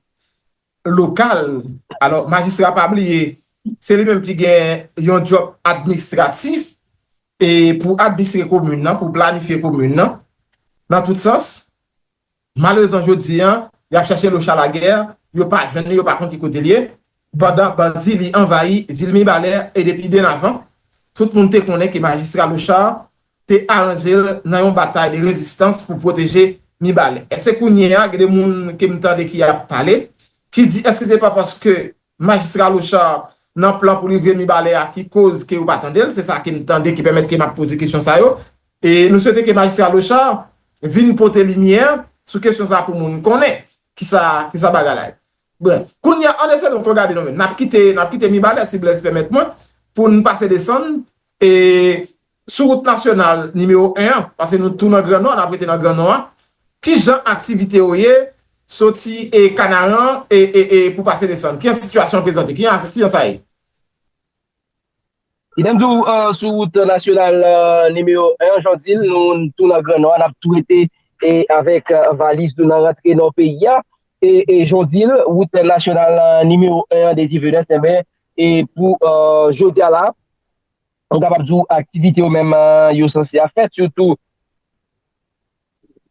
lokal, alò, majistra pa bliye, se li menm ki gen yon djòb administratif, e pou administre komin nan, pou planifye komin nan, nan tout sans. Malerezman, jodi a, y ap chèche Lochard Laguerre, yo pa jwenn li, yo pa konn ki kote l ye, pandan bandi li anvayi vil Mibalè, e depi byen avan, tout moun te konnen ke majistra Lochard te aranje l nan yon batay de rezistans pou pwoteje Mibalè. Èske kounye a, gen de moun ke m tande ki ap pale, ki di, èske se pa paske majistra Lochard nan plan pou livre Mibalè a ki koz ke yo pa tande l? Se sa ke m tande ki pèmèt ke m ap poze kesyon sa yo. E nou swete ke majistra Lochard vin pote limyè sou kesyon sa pou moun konnen kisa, kisa bagay la ye. Brèf, kounye a, ann eseye nou tou gade nou menm. N ap kite, n ap kite Mibalè, si Blèz pèmèt mwen, pou n pase desann, e sou wout nasyonal nimewo en an, paske nou tou nan Gran Nò, n ap rete nan Gran Nò a, kijan aktivite yo ye, soti e Kanaran e, e, e pou pase desann? Kijan sitiyasyon an prezante? Kijan, kijan sa ye? Idèm tou, e, sou wout nasyonal, e, nimewo en, jan w di l, nou tou nan Gran Nò a, n ap tou rete e avèk, e, valiz nou nan rantre nan peyi a. E, e jan w di l, wout nasyonal, e, nimewo en an Désir Venès, enben, e pou, e, jodi a la, m kapab di w aktivite yo menm, e, yo sanse ap fèt, sitou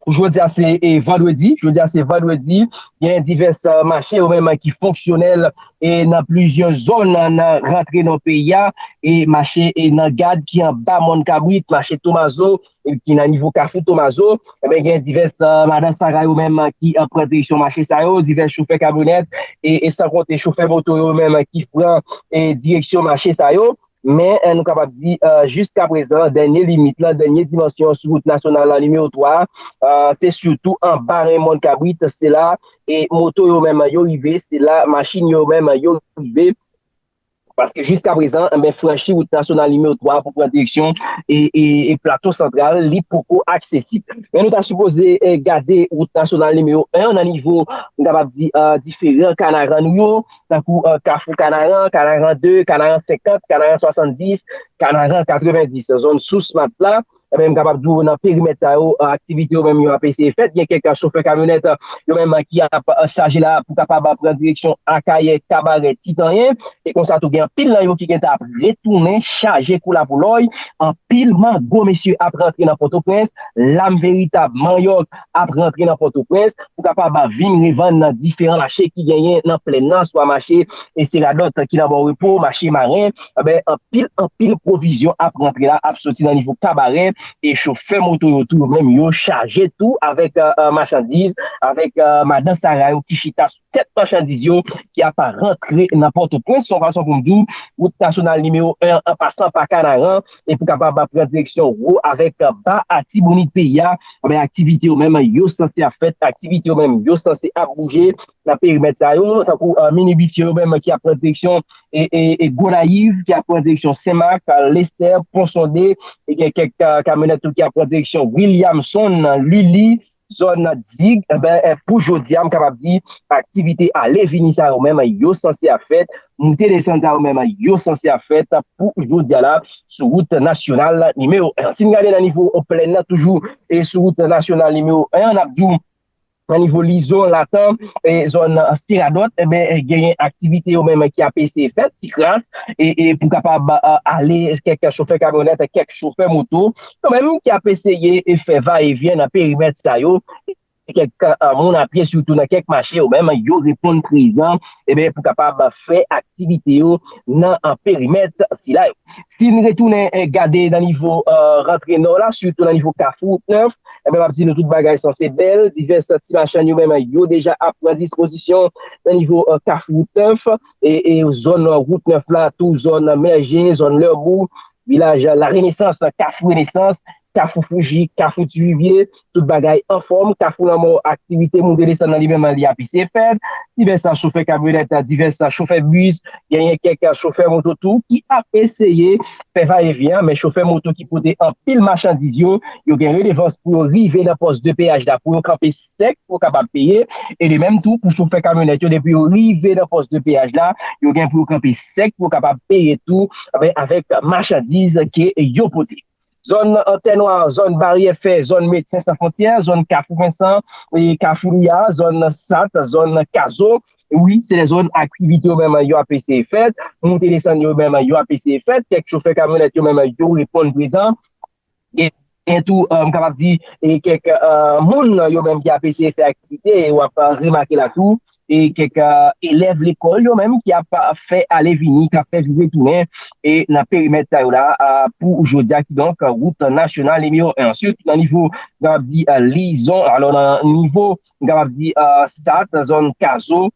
pou jodi a se, e, vandredi, jodi a se vandredi, gen divès, e, mache yo menm ki fonksyonèl, e nan plizyè zòn nan rantre nan peyi a, e mache, e nan gad ki anba Mòn Kabrit, mache Tomazo, e ki nan nivo Kafou Tomazo, enben gen divès, e, madan sara yo menm ki, e, pran direksyon mache sa yo, divès chofè kamyonèt, e, e san konte chofè moto yo menm ki pran, e, direksyon mache sa yo. Men, e, nou kapab di, e, jiska prezan, dènye limit lan, dènye dimansyon sou wout nasyonal la nimewo twa a, e, se sitou anba Raymond Kabrit, se la, e moto yo menm yo rive, se la machin yo menm yo rive. Paske jiska prezan, enben, franchi wout nasyonal nimewo twa a pou pran direksyon e, e, e Plato Santral, li poko aksesib. Men nou ta sipoze, e, gade wout nasyonal nimewo en an nan nivo, nou kapab di, e, diferan Kanaran nou yo, tankou, e, Kafou Kanaran, Kanaran de, Kanaran senkant, Kanaran swasanndis, Kanaran katrevenndis, zòn Sous Mat la, enben, m kapab di w nan perimèt sa yo, e, aktivite yo menm yo ap eseye fèt. Gen kèk chofè kamyonèt, e, yo menm ki ap, e, chaje la pou kapab pran direksyon Akayè, Kabarè, Titanyen. E konsa tou gen anpil nan yo ki gentan ap retounen chaje kou lapolòy. Anpil mango mesye ap rantre nan Pòtoprens. Lam veritab, manyòk ap rantre nan Pòtoprens pou kapab vin revann nan diferan mache ki genyen nan plèn nan, swa mache e Seradòt ki nan Bò Repo, mache Maren. Enben, anpil, anpil pwovizyon ap rantre la, ap soti nan nivo Kabarè, e chofè moto yo tou, yo menm, yo chaje tou avèk, e, e, machandiz, avèk, e, madan sara yo ki chita sou tèt machandiz yo, ki ap rantre nan Pòtoprens, se yon fason pou m di w, wout nasyonal nimewo en an, an pasan pa Kanaran, e pou kapab pran direksyon wo avèk, e, ba Atibonit peyi a, enben, aktivite yo menm, yo sanse ap fèt, aktivite yo menm, yo sanse ap bouje, nan perimèt sa yo, tankou minibis yo menm ki ap pran direksyon e, e, e Gonayiv, ki ap pran direksyon Senmak, Lestè, Pon Sonde, e gen kèk kamyonèt tou ki ap pran direksyon Williamson, Lili, zòn Dig, enben, pou jodi a, m kapab di, aktivite ale vini sa yo menm, yo sanse ap fèt, moute desann sa yo menm, yo sanse ap fèt pou jodi a la, sou wout nasyonal nimewo en. Si n gade nan nivo plèn nan, toujou e sou wout nasyonal nimewo en, n ap di w, nan nivo Lizon, Latan, e zòn Seradòt, enben, genyen aktivite yo menm ki ap eseye fèt, ti kras, e, e pou kapab ale kèk chofè kamyonèt, kèk chofè moto, yo menm ki ap eseye e fè va e vyen nan perimèt sa yo. Kèk moun a pye, sitou nan kèk mache, yo menm, yo reponn prezan, enben, pou kapab fè aktivite yo nan perimèt sila yo. Si n retounen gade nan nivo rantre nò la, sitou nan nivo Kafou Wout Nèf, enben, m ap di nou tout bagay sanse bèl. Divès ti machann yo menm, yo deja ap pran dispozisyon nan nivo Kafou Wout Nèf, e, e zòn Wout Nèf la, tou zòn Mèje, zòn Lèbou, vilaj Larenesans, Kafou Renesans, Kafou Fouji, Kafou Ti Vivye, tout bagay anfòm. Kafou Lanmò, aktivite moute desann nan li menm, li ap eseye fèt. Divès chofè kamyonèt, divès chofè bis, genyen kèk chofè moto tou ki ap eseye fè va e vyen, men chofè moto ki pote anpil machandiz yo, yo gen redevans pou yo rive nan pòs de peyaj la, pou yo kanpe sèk pou yo kapab peye. E de menm tou, pou chofè kamyonèt yo, depi yo rive nan pòs de peyaj la, yo gen pou yo kanpe sèk pou yo kapab peye tou, enben, avèk machandiz ke yo pote. Zòn Tènwa, zòn Baryè Fè, zòn Medsen San Fwontyè, zòn Kafou Vensan, e Kafou Liya, zòn Sat, zòn Kazo. Wi, se de zòn aktivite yo menm yo ap eseye fèt, moute desann yo menm yo ap eseye fèt, kèk chofè kamyonèt yo menm yo reponn prezan. Gen tou, m kapab di, e kèk moun yo menm ki ap eseye fè aktivite, e w ap remake la tou, e kèk elèv lekòl yo menm ki ap fè ale vini, k ap fè vin retounen, e nan perimèt sa yo la, pou jodi a, kidonk, wout nasyonal nimewo en. Answit, nan nivo, m kapab di, Lizon, alò nan nivo, m kapab di, Sat, zòn Kazo,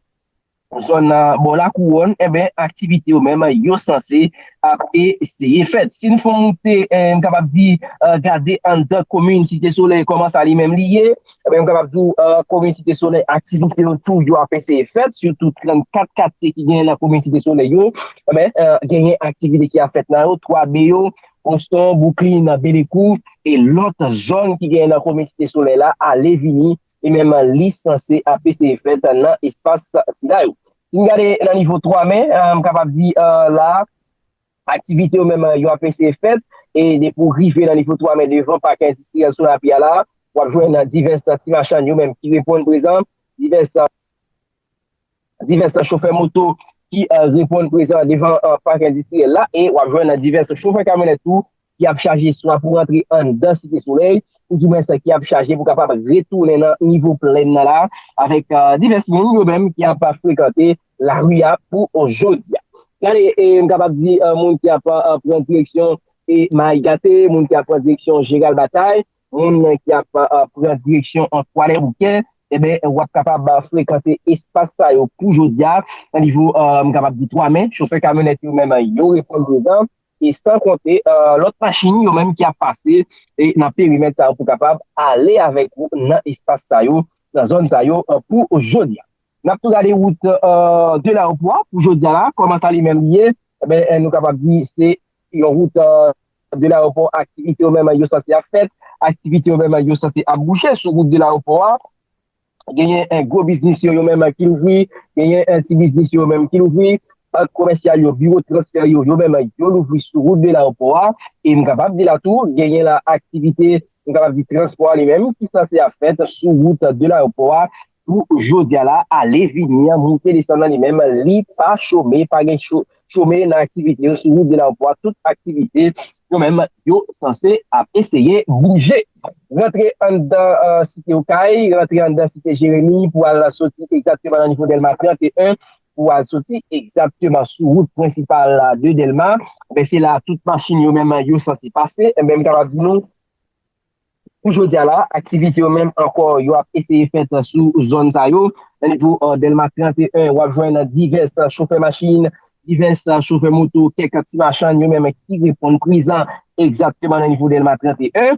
zòn bò Lakouwòn, enben, aktivite yo menm, yo sanse ap eseye fèt. Si n fè yon moute, m kapab di, gade anndan komin Site Solèy, kòman sa li menm li ye, enben, m kapab di w, komin Site Solèy, aktivite yo tou, yo ap eseye fèt, sitou trannkat katye ki genyen nan komin Site Solèy yo, enben, genyen aktivite ki ap fèt nan yo, twa B yo, Boston, Bouklin, Belekou, e lòt zòn ki genyen nan komin Site Solèy la, ale vini, e menm li sanse ap eseye fèt nan espas sila yo. Si n gade nan nivo twa mè, m kapab di, la, aktivite yo menm, yo ap eseye fèt, e depi w rive nan nivo twa mè devan pak endistriyèl Sonapi a la, w ap jwenn divès ti machann yo menm ki reponn prezan, divès, divès chofè moto ki reponn prezan devan pak endistriyèl la, e w ap jwenn divès chofè kamyonèt tou ki ap chaje swa pou rantre anndan Site Solèy, oudimwens ki ap chaje pou kapab retounen nan nivo plèn nan la, avèk divès moun yo menm ki ap frekante lari a pou jodi a. Gade, e, m kapab di, moun ki ap pran direksyon e Mayi Gate, moun ki ap pran direksyon Jeral Batay, moun ki ap pran direksyon Kwalè Boukè, enben, w ap kapab frekante espas sa yo pou jodi a, nan nivo, m kapab di twa mè, chofè kamyonèt yo menm, yo reponn prezan, e san konte lòt machin yo menm ki ap pase e nan perimèt sa yo pou kapab ale avèk ou nan espas sa yo, nan zòn sa yo pou jodi a. N ap tou gade wout de Lawopò a pou jodi a la, kòman sa li menm li ye, enben, nou kapab di se yon wout de Lawopò, aktivite yo menm yo sanse ap fèt, aktivite yo menm yo sanse ap bouje sou wout de Lawopò a. Genyen gwo biznis yo, yo menm ki louvri, genyen ti biznis yo menm ki louvri, bank komèsyal yo, biwo transfè yo, yo menm yo louvri sou wout de Lawopò a. E m kapab di la tou, genyen la aktivite, m kapab di transpò a li menm ki sanse ap fèt sou wout de Lawopò a pou jodi a la, ale vini an, moute desann nan li menm, li pa chome, pa gen cho-, chome nan aktivite yo sou wout de Lawopò a, tout aktivite yo menm, yo sanse ap eseye bouje. Rantre anndan Site Okay, rantre anndan Site Jeremi pou al soti egzakteman nan nivo Dèlma trannteyen, pou al soti egzakteman sou wout prensipal la de Dèlma. Enben, se la tout machin yo menm yo sanse pase. Enben, m kapab di nou, pou jodi a la, aktivite yo menm ankò, yo ap eseye fèt sou zòn sa yo. Nan nivo Dèlma trannteyen, w ap jwenn divès chofè machin, divès chofè moto, kèk ti machann yo menm ki reponn prezan egzakteman nan nivo Dèlma trannteyen.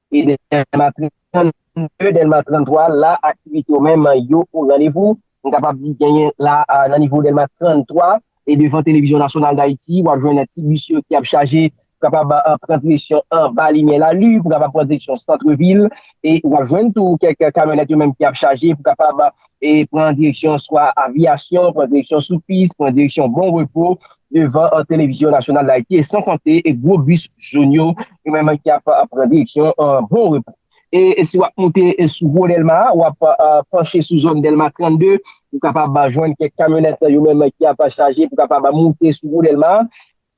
E Dèlma trannde, Dèlma tranntwa, la, aktivite yo menm, yo o randevou. m kapab di genyen la a, nan nivo Dèlma trannntwa, e devan Televizyon Nasyonal Dayiti, w ap jwenn ti bis yo ki ap chaje pou kapab, a, pran direksyon anba limyè lali, pou kapab pran direksyon sant vil, e w ap jwenn tou kèk kamyonèt yo menm ki ap chaje pou kapab, e pran direksyon swa Aviyasyon, pran direksyon Soupis, pran direksyon Bon Repo, devan, a, Televizyon Nasyonal Dayiti, e san konte, e gwo bis jòn yo, yo menm ki ap, a, pran direksyon, a, Bon Repo. E, e si w ap moute, e sou Gwo Dèlma a, w ap, a, panche sou zòn Dèlma trannde, ou kapab, a, jwenn kèk kamyonèt yo menm ki ap chaje pou kapab, a, moute sou Gwo Dèlma a.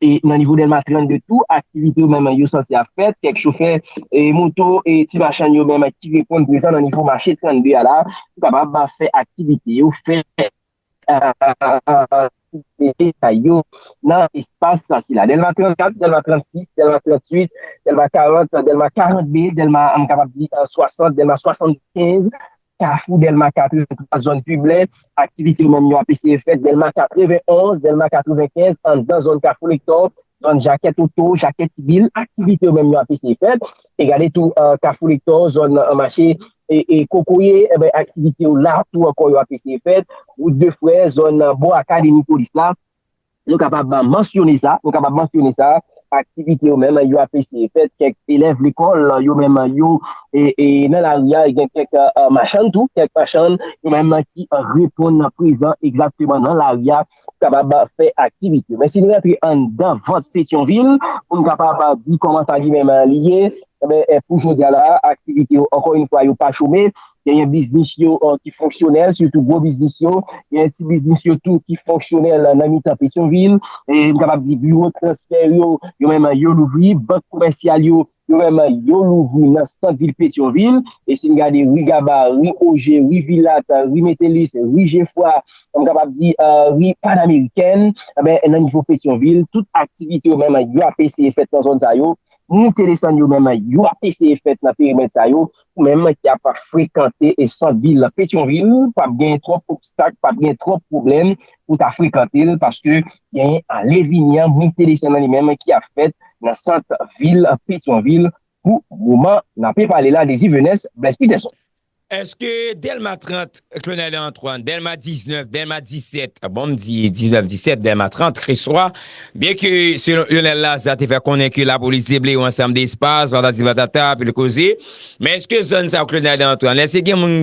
E nan nivo Dèlma trannde tou, aktivite yo menm yo sanse ap fèt. Kèk chofè, e moto, e ti machann yo menm ki reponn prezan nan nivo mache trannde a la, pou kapab, a, fè aktivite yo, fè, a, a, a, a, detay yo nan espas sa sila. Dèlma trannkat, Dèlma trannsis, Dèlma tranntuit, Dèlma karant, Dèlma karant B, Dèlma, m kapab di, a, swasant, Dèlma swasannkenz, Kafou Dèlma katrevenntwa, zòn Piblen, aktivite yo menm yo ap eseye fèt. Dèlma katrevenonz, Dèlma katrevenkenz, anndan zòn Kafou Lektò, zòn Jakèt Oto, Jakèt Tibil, aktivite yo menm yo ap eseye fèt. E gade tou, a, Kafou Lektò, zòn, a, mache, e, e Kokoye, e ben, aktivite yo la tou ankò yo ap eseye fèt. Wout de Frè, zòn, a, bò Akademi Polis la, nou kapab, a, mansyone sa, nou kapab mansyone sa, aktivite yo menm yo ap eseye fèt, kèk elèv lekòl yo menm yo, e, e nan lari a, e gen kèk, a, a, machann tou, kèk machann yo menm ki, a, reponn prezan egzakteman nan lari a, kapab fè aktivite. Men si n rantre anndan vant Petyonvil, pou n kapab di kòman sa li menm li ye, enben, e, pou jodi a la, aktivite yo, ankò yon fwa, yo pa chome. Genyen biznis yo, e, ki fonksyonèl, sitou gwo biznis yo. Genyen ti biznis yo tou ki fonksyonèl nan mitan Petyonvil. E m kapab di biwo transfè yo, yo menm yo louvri. Bank komèsyal yo, yo menm yo louvri nan sant vil Petyonvil. E si n gade ri Gaba, ri Oje, ri Vilat, ri Metelis, ri Jefra, m kapab di, e, ri Panameriken, enben, nan nivo Petyonvil, tout aktivite yo menm yo ap eseye fèt nan zòn sa yo. Moute desann yo menm yo ap eseye fèt nan perimèt sa yo. Ou menm ki ap frekante e sant vil Petyonvil, p ap gen twòp obstak, p ap gen twòp pwoblèm pou ta frekante l, paske gen ale vini an, moute desann nan li menm ki ap fèt nan sant vil Petyonvil pou moman n ape pale la. Désir Venès, Blaise Peterson. Èske Dèlma trant, Claudel Antoine, Dèlma diznèf, Dèlma disèt, bon, m di diznèf, disèt, Dèlma trant, Kreswa, byen ke, selon Lionel Lazarre, te fè konnen ke lapolis deble yon ansanm de espas, patati patata, anpil koze, men èske zòn sa yo, Claudel Antoine, èske gen moun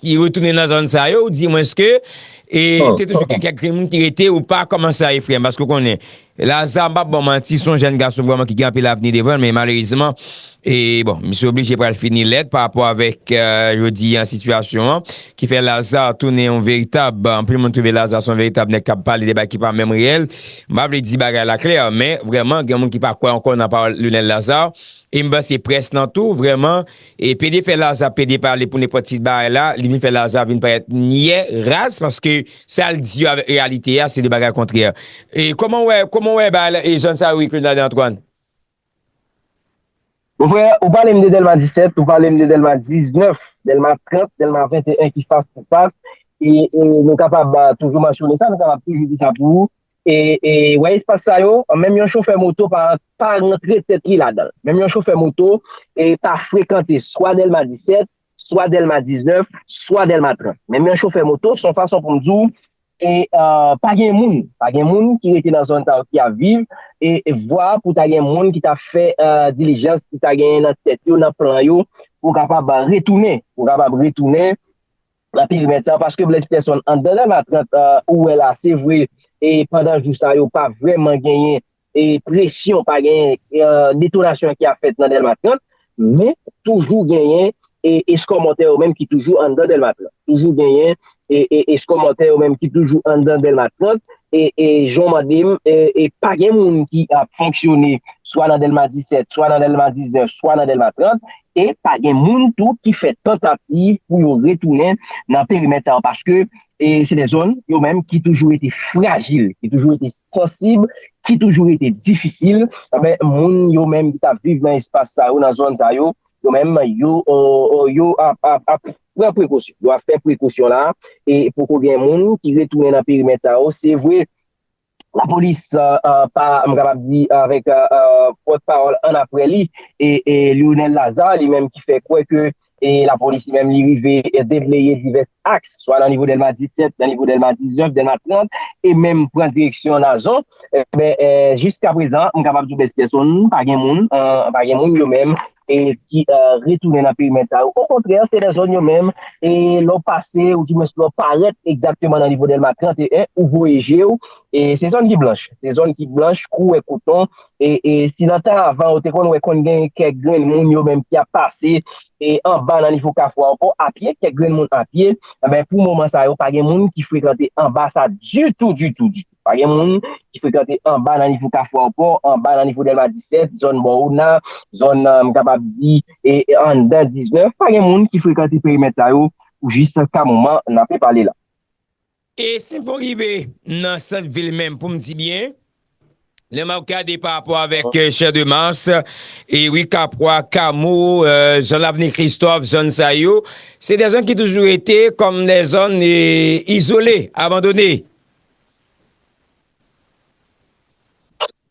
ki retounen nan zòn sa yo, ou di mwens ke, e, te toujou gen kèk grenn moun ki rete ou pa, kòman sa ye, frè m, paske w konnen, Lazarre, m p ap ba w manti, se yon jèn gason vrèman ki gen anpil avni devan l, men malerezman, e bon, misye oblije pral fini lèd pa rapò avèk, e, jodi a, sitiyasyon an, ki fè Lazarre tounen yon veritab, anpil moun twouve Lazarre se yon veritab nèg k ap pale de bagay ki pa menm reyèl. M pa vle di bagay la klè, men vrèman, gen moun ki pa kwè ankò nan pawòl Lionel Lazarre. E m panse près lan tou, vrèman, e pede fè Lazarre pede pale pou nenpòt ti bagay la, li vin fè Lazarre vin parèt nyè, raz, paske sa l di yo avèk reyalite a, se de bagay kontrè. E kòman w wè, kòman w wè bagay la, e zòn sa yo, wi, Claudel Antoine? Mon frè, ou pale m de Dèlma disèt, ou pale m de Dèlma diznèf, Dèlma trant, Dèlma venteyen ki fas pou fas. E, e nou kapab, a, toujou mansyone sa, nou kapab toujou di sa pou ou. E, e, wè espas sa yo, menm yon chofè moto pa, pa rantre tèt li ladan l. Menm yon chofè moto, e, pa frekante swa Dèlma disèt, swa Dèlma diznèf, swa Dèlma trant. Menm yon chofè moto, se yon fason pou m di w, e, a, pa gen moun, pa gen moun ki rete nan zòn sa yo ki ap viv, e, e vwa pou ta gen moun ki ta fè, a, dilijans ki ta genyen nan tèt yo, nan plan yo, pou kapab retounen, pou kapab retounen nan perimèt sa yo, paske Blaise Peterson, anndan Dèlma trant, a, ou wè la, se vre, e pandan jou sa yo, pa vrèman genyen e presyon, pa gen, e, detonasyon ki ap fèt nan Dèlma trant, men toujou genyen, e, eskòmòtè yo menm ki toujou anndan Dèlma trant. Toujou genyen, e, e, eskòmòtè yo menm ki toujou anndan Dèlma trant. E, e jan w mande m, e, e pa gen moun ki ap fonksyone swa nan Dèlma disèt, swa nan Dèlma diznèf, swa nan Dèlma trant. E pa gen moun tou ki fè tantativ pou yo retounen nan perimèt sa yo, paske e se de zòn yo menm ki toujou rete frajil, ki toujou rete sansib, ki toujou rete difisil. Enben, moun yo menm ki t ap viv nan espas sa yo, nan zòn sa yo, yo menm, yo, o, o, yo ap, ap, ap pran prekosyon. Yo ap fè prekosyon la, e poko gen moun ki retounen nan perimèt sa yo. Se vre, lapolis, e, e, pa, m kapab di, avèk, e, e, pòtpawòl annapre li, e, e Lionel Lazarre, li menm ki fè kwè ke, e lapolis li menm li rive, e, debleye divès aks, swa nan nivo Dèlma disèt, nan nivo Dèlma diznèf, Dèlma trant, e menm pran direksyon Nazon. Enben, e, jiska prezan, m kapab di w, Bèlsitèson, pa gen moun, e, pa gen moun yo menm, e, ki, e, retounen nan perimèt sa yo. Okontrè, se nan zòn yo menm, e lè w pase, ou di mwens lè w parèt egzakteman nan nivo Dèlma trant e en, ou voye je w, e se zòn ki blanch. Se zòn ki blanch, kou wè koton, e, e si nan tan avan, ou te konn wè konn gen kèk grenn moun yo menm ki ap pase, e anba nan nivo Kafou Ayewopò apye, kèk grenn moun apye, enben, pou moman sa yo, pa gen moun ki frekante anba sa ditou, ditou, ditou. Pa gen moun ki frekante anba nan nivo Kafou Ayewopò, anba nan nivo Dèlma disèt, zòn bò Ona, zòn, e, m kapab di, e, e anndan diznèf. Pa gen moun ki frekante perimèt sa yo pou jis ka moman n ape pale la. E si m fon rive nan sant vil menm, pou m di byen, lè m ap gade pa rapò avèk, e, Champ de Mars, e ri Kapwa, Kamo, e, Jan Lavni Kristòf, zòn sa yo, se de zòn ki toujou rete kòm de zòn, e, izole, abandone.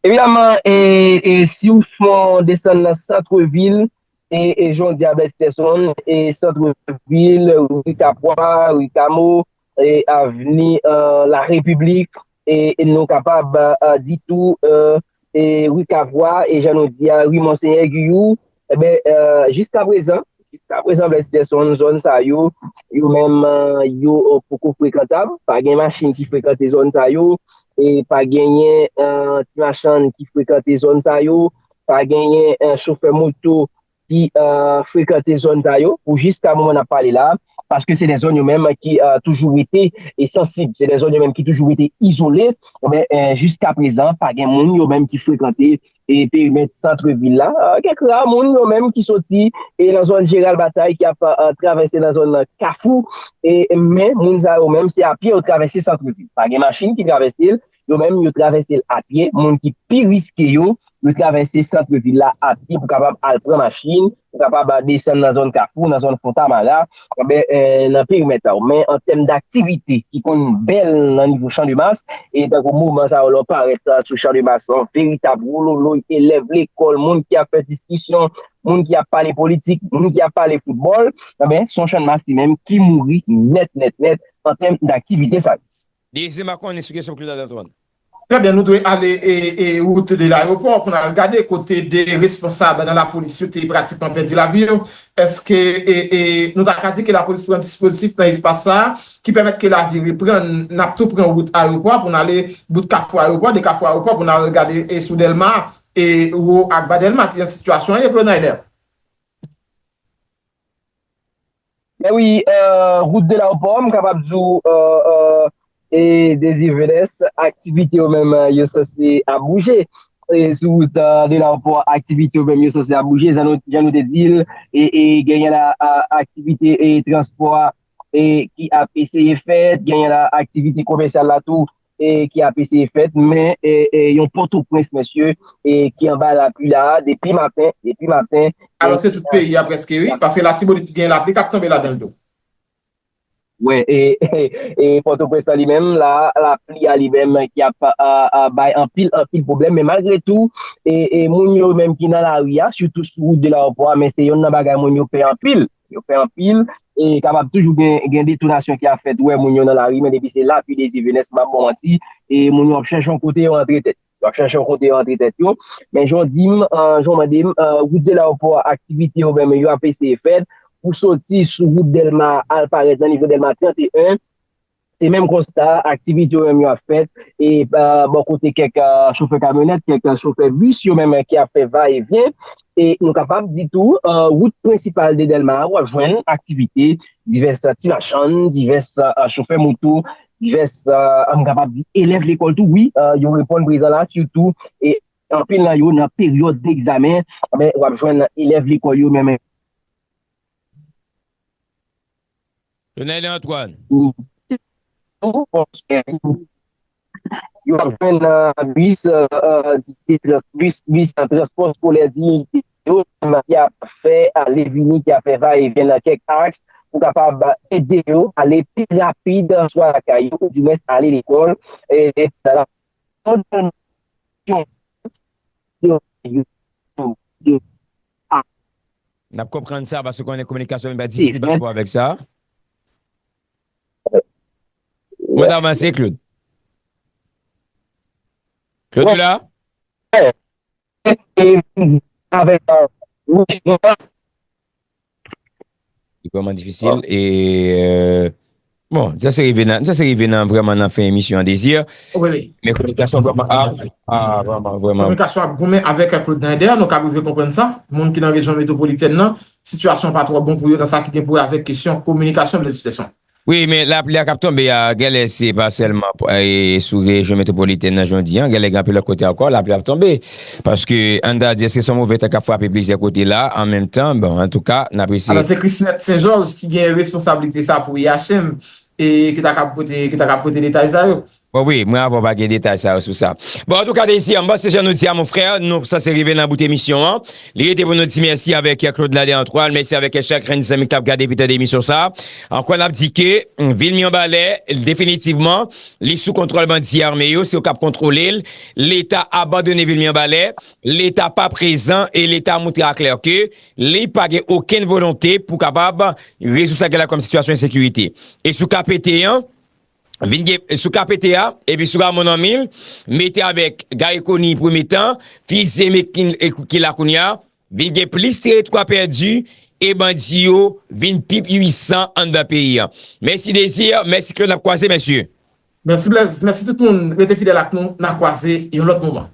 Evidaman, e, e si w fon desann nan sant vil, e, e jan w di a, Bèlsitèson, e sant vil, ri Kapwa, ri Kamo, e avni, e, Larepiblik, e, e nou kapab, e, di tou, e, e ri Kavwa, e jan nou di a, ri Monsenyè Giyou, enben, e, jiska prezan, jiska prezan, Bèlsitèson, zòn sa yo, yo menm, e, yo, e, poko frekantab. Pa gen machin ki frekante zòn sa yo, e pa genyen, e, ti machann ki frekante zòn sa yo, pa genyen, e, chofè moto ki, e, frekante zòn sa yo, pou jiska moman n ap pale la, paske se de zòn yo menm ki, e, toujou rete e sansib, se de zòn yo menm ki toujou rete izole, men, e, jiska prezan, pa gen moun yo menm ki frekante e perimèt sant vil la. E, kèk ra moun yo menm ki soti, e, nan zòn Jeral Batay, ki ap, e, travèse nan zòn Kafou, e, men moun sa yo menm, se apye yo travèse sant vil. Pa gen machin ki travèse l, yo menm, yo travèse l apye. Moun ki pi riske yo, yo travèse sant vil la apye pou kapab al pran machin, pou kapab al desann nan zòn Kafou, nan zòn Fontamara, enben, e, nan perimèt sa yo. Men an tèm daktivite ki konn bèl nan nivo Champ de Mars, e tankou moman sa yo lè w parèt, e, sou Champ de Mars, yon veritab wouloloy, elèv lekòl, moun ki ap fè diskisyon, moun ki ap pale politik, moun ki ap pale foutbòl, enben, se yon Champ de Mars li menm ki mouri nèt, nèt, nèt an tèm daktivite sa yo. Dezi, m a konnen sou kesyon Claude Antoine. Trè byen, nou dwe ale e, e wout de layewopò pou n al gade kote de responsab nan lapolis yo te pratikman pèdi lavi yo. Èske e, e, nou ta ka di ke lapolis pran dispozitif nan espas sa a ki pèmèt ke lavi reprann? N ap tou pran wout ayewopò a pou n ale bout Kafou Ayewopò, de Kafou Ayewopò pou n al gade e sou Dèlma e wo ak ba Dèlma, ki jan sitiyasyon an ye, Claude Naider? Men wi, e, wout de layewopò, m kapab di w, e, e, e, Désir Venès, aktivite yo menm, e, yo sanse ap bouje. E sou wout, e, de layewopò, aktivite yo menm yo sanse ap bouje. Jan nou, jan nou te di l, e, e, genyen la, a, aktivite, e, transpò a, e, ki ap eseye fèt, genyen la, aktivite komèsyal la tou, e, ki ap eseye fèt, men, e, e, yon Pòtoprens, mesye, e, ki anba lapli la, depi maten, depi maten, e, Alò, se tout peyi a prèske, wi, paske Latibonit gen lapli k ap tonbe ladan l tou. Wè, e, e, e Pòtoprens la li menm, la, lapli a li menm ki ap, a, a, bay anpil, anpil pwoblèm, men malgre tou, e, e moun yo menm ki nan lari a, sitou sou wout de layewopò a, men se yonn nan bagay moun yo pè anpil. Yo pè anpil, e kapab toujou gen, gen detonasyon ki ap fèt, wè moun yo nan lari, men depi se lapli, Désir Venès, m p ap ba w manti, e moun yo ap chèche yon kote yo antre tèt. Yo ap chèche yon kote yo antre tèt yo. Men jan w di m, e, jan w mande m, e, wout de layewopò a, aktivite yo menm yo ap eseye fèt pou soti sou wout Dèlma al parèt nan nivo Dèlma trant e en. Se menm konsta, aktivite yo menm yo ap fèt, e, e, bò kote kèk, e, chofè kamyonèt, kèk, e, chofè bis yo menm ki ap fè va e vyen. E nou kapab di tou, e, wout prensipal de Dèlma a, w ap jwenn aktivite, divès, e, ti machann, divès, e, chofè moto, divès, e, m kapab di elèv lekòl tou, wi, e, yo reponn prezan la, sitou, e anpil nan yo nan peryòd degzamen, men w ap jwenn elèv lekòl yo menm. Leonel Antoine. Yo ap jwenn, e, bis, e, e, bis, e, transpò eskolè Diyite yo, ki ap fè ale vini, ki ap fè va e vyen nan kèk aks pou kapab ede yo ale pi rapid, swa lakay yo, ou di mwens ale lekòl, e, e, la, yo, yo, yo, yo, N ap konprann sa paske konnen kominikasyon vin pa difisil pa rapò avèk sa. Kòman t avanse, Claude? Claude, ou la? Li vrèman difisil e, euh, bon, sa se rive nan, sa se rive nan vrèman nan fen emisyon an, Désir. Men kominikasyon vrèman ap, ah, vrèman, vrèman. Kominikasyon ap goumen avèk Claude Nader, nou ka rive konprann sa. Moun ki nan rejyon metwopolitèn nan, sitiyasyon pa twò bon pou yo nan sa ki gen pou wè avèk kesyon kominikasyon, blèzifesyon. Wi, men lapli a k ap tonbe a, genlè se pa sèlman, eh, sou rejyon metwopolitèn nan jodi a, genlè gen anpil lòt kote ankò, lapli ap tonbe. Paske, ann ta di, èske se yon move tan k ap frape plizyè kote la, an menm tan, bon, antouka, n ap eseye. Alò, se Chrisnette Saint-Georges ki gen responsablite sa pou I H M, e ki ta kab pote, ki ta kab pote detay sa yo. Bon, wi, mwen avè w pa gen detay sa yo sou sa. Bon, antouka, Désir, m panse jan nou di a, mon frè, nou sanse rive nan bout emisyon an. Li rete pou nou di mèsi avèk Claude Nader Antoine, mèsi avèk chak grenn zanmi k t ap gade epi tande emisyon sa. Ankò, n ap di ke, mm, vil Mibalè, definitivman, li sou kontwòl bandi ame yo, se yo k ap kontwole l. Leta abandone vil Mibalè, Leta pa prezan e Leta montre aklè ke li pa gen okenn volonte pou kapab rezoud sa gen la kòm sitiyasyon ensekirite. E sou K P T an, vin gen, sou K P T a, epi sou Ramon Anmil, mete avèk Garry Conille premye tan, Fils-Aimé ki, ki la kounye a, vin gen plis teritwa pèdi, e bandi yo vin pi pwisan anndan peyi a. Mèsi Désir, mèsi Claude, n ap kwaze, mesye. Mèsi Blaise, mèsi tout moun, rete fidèl ak nou, n a kwaze yon lòt moman.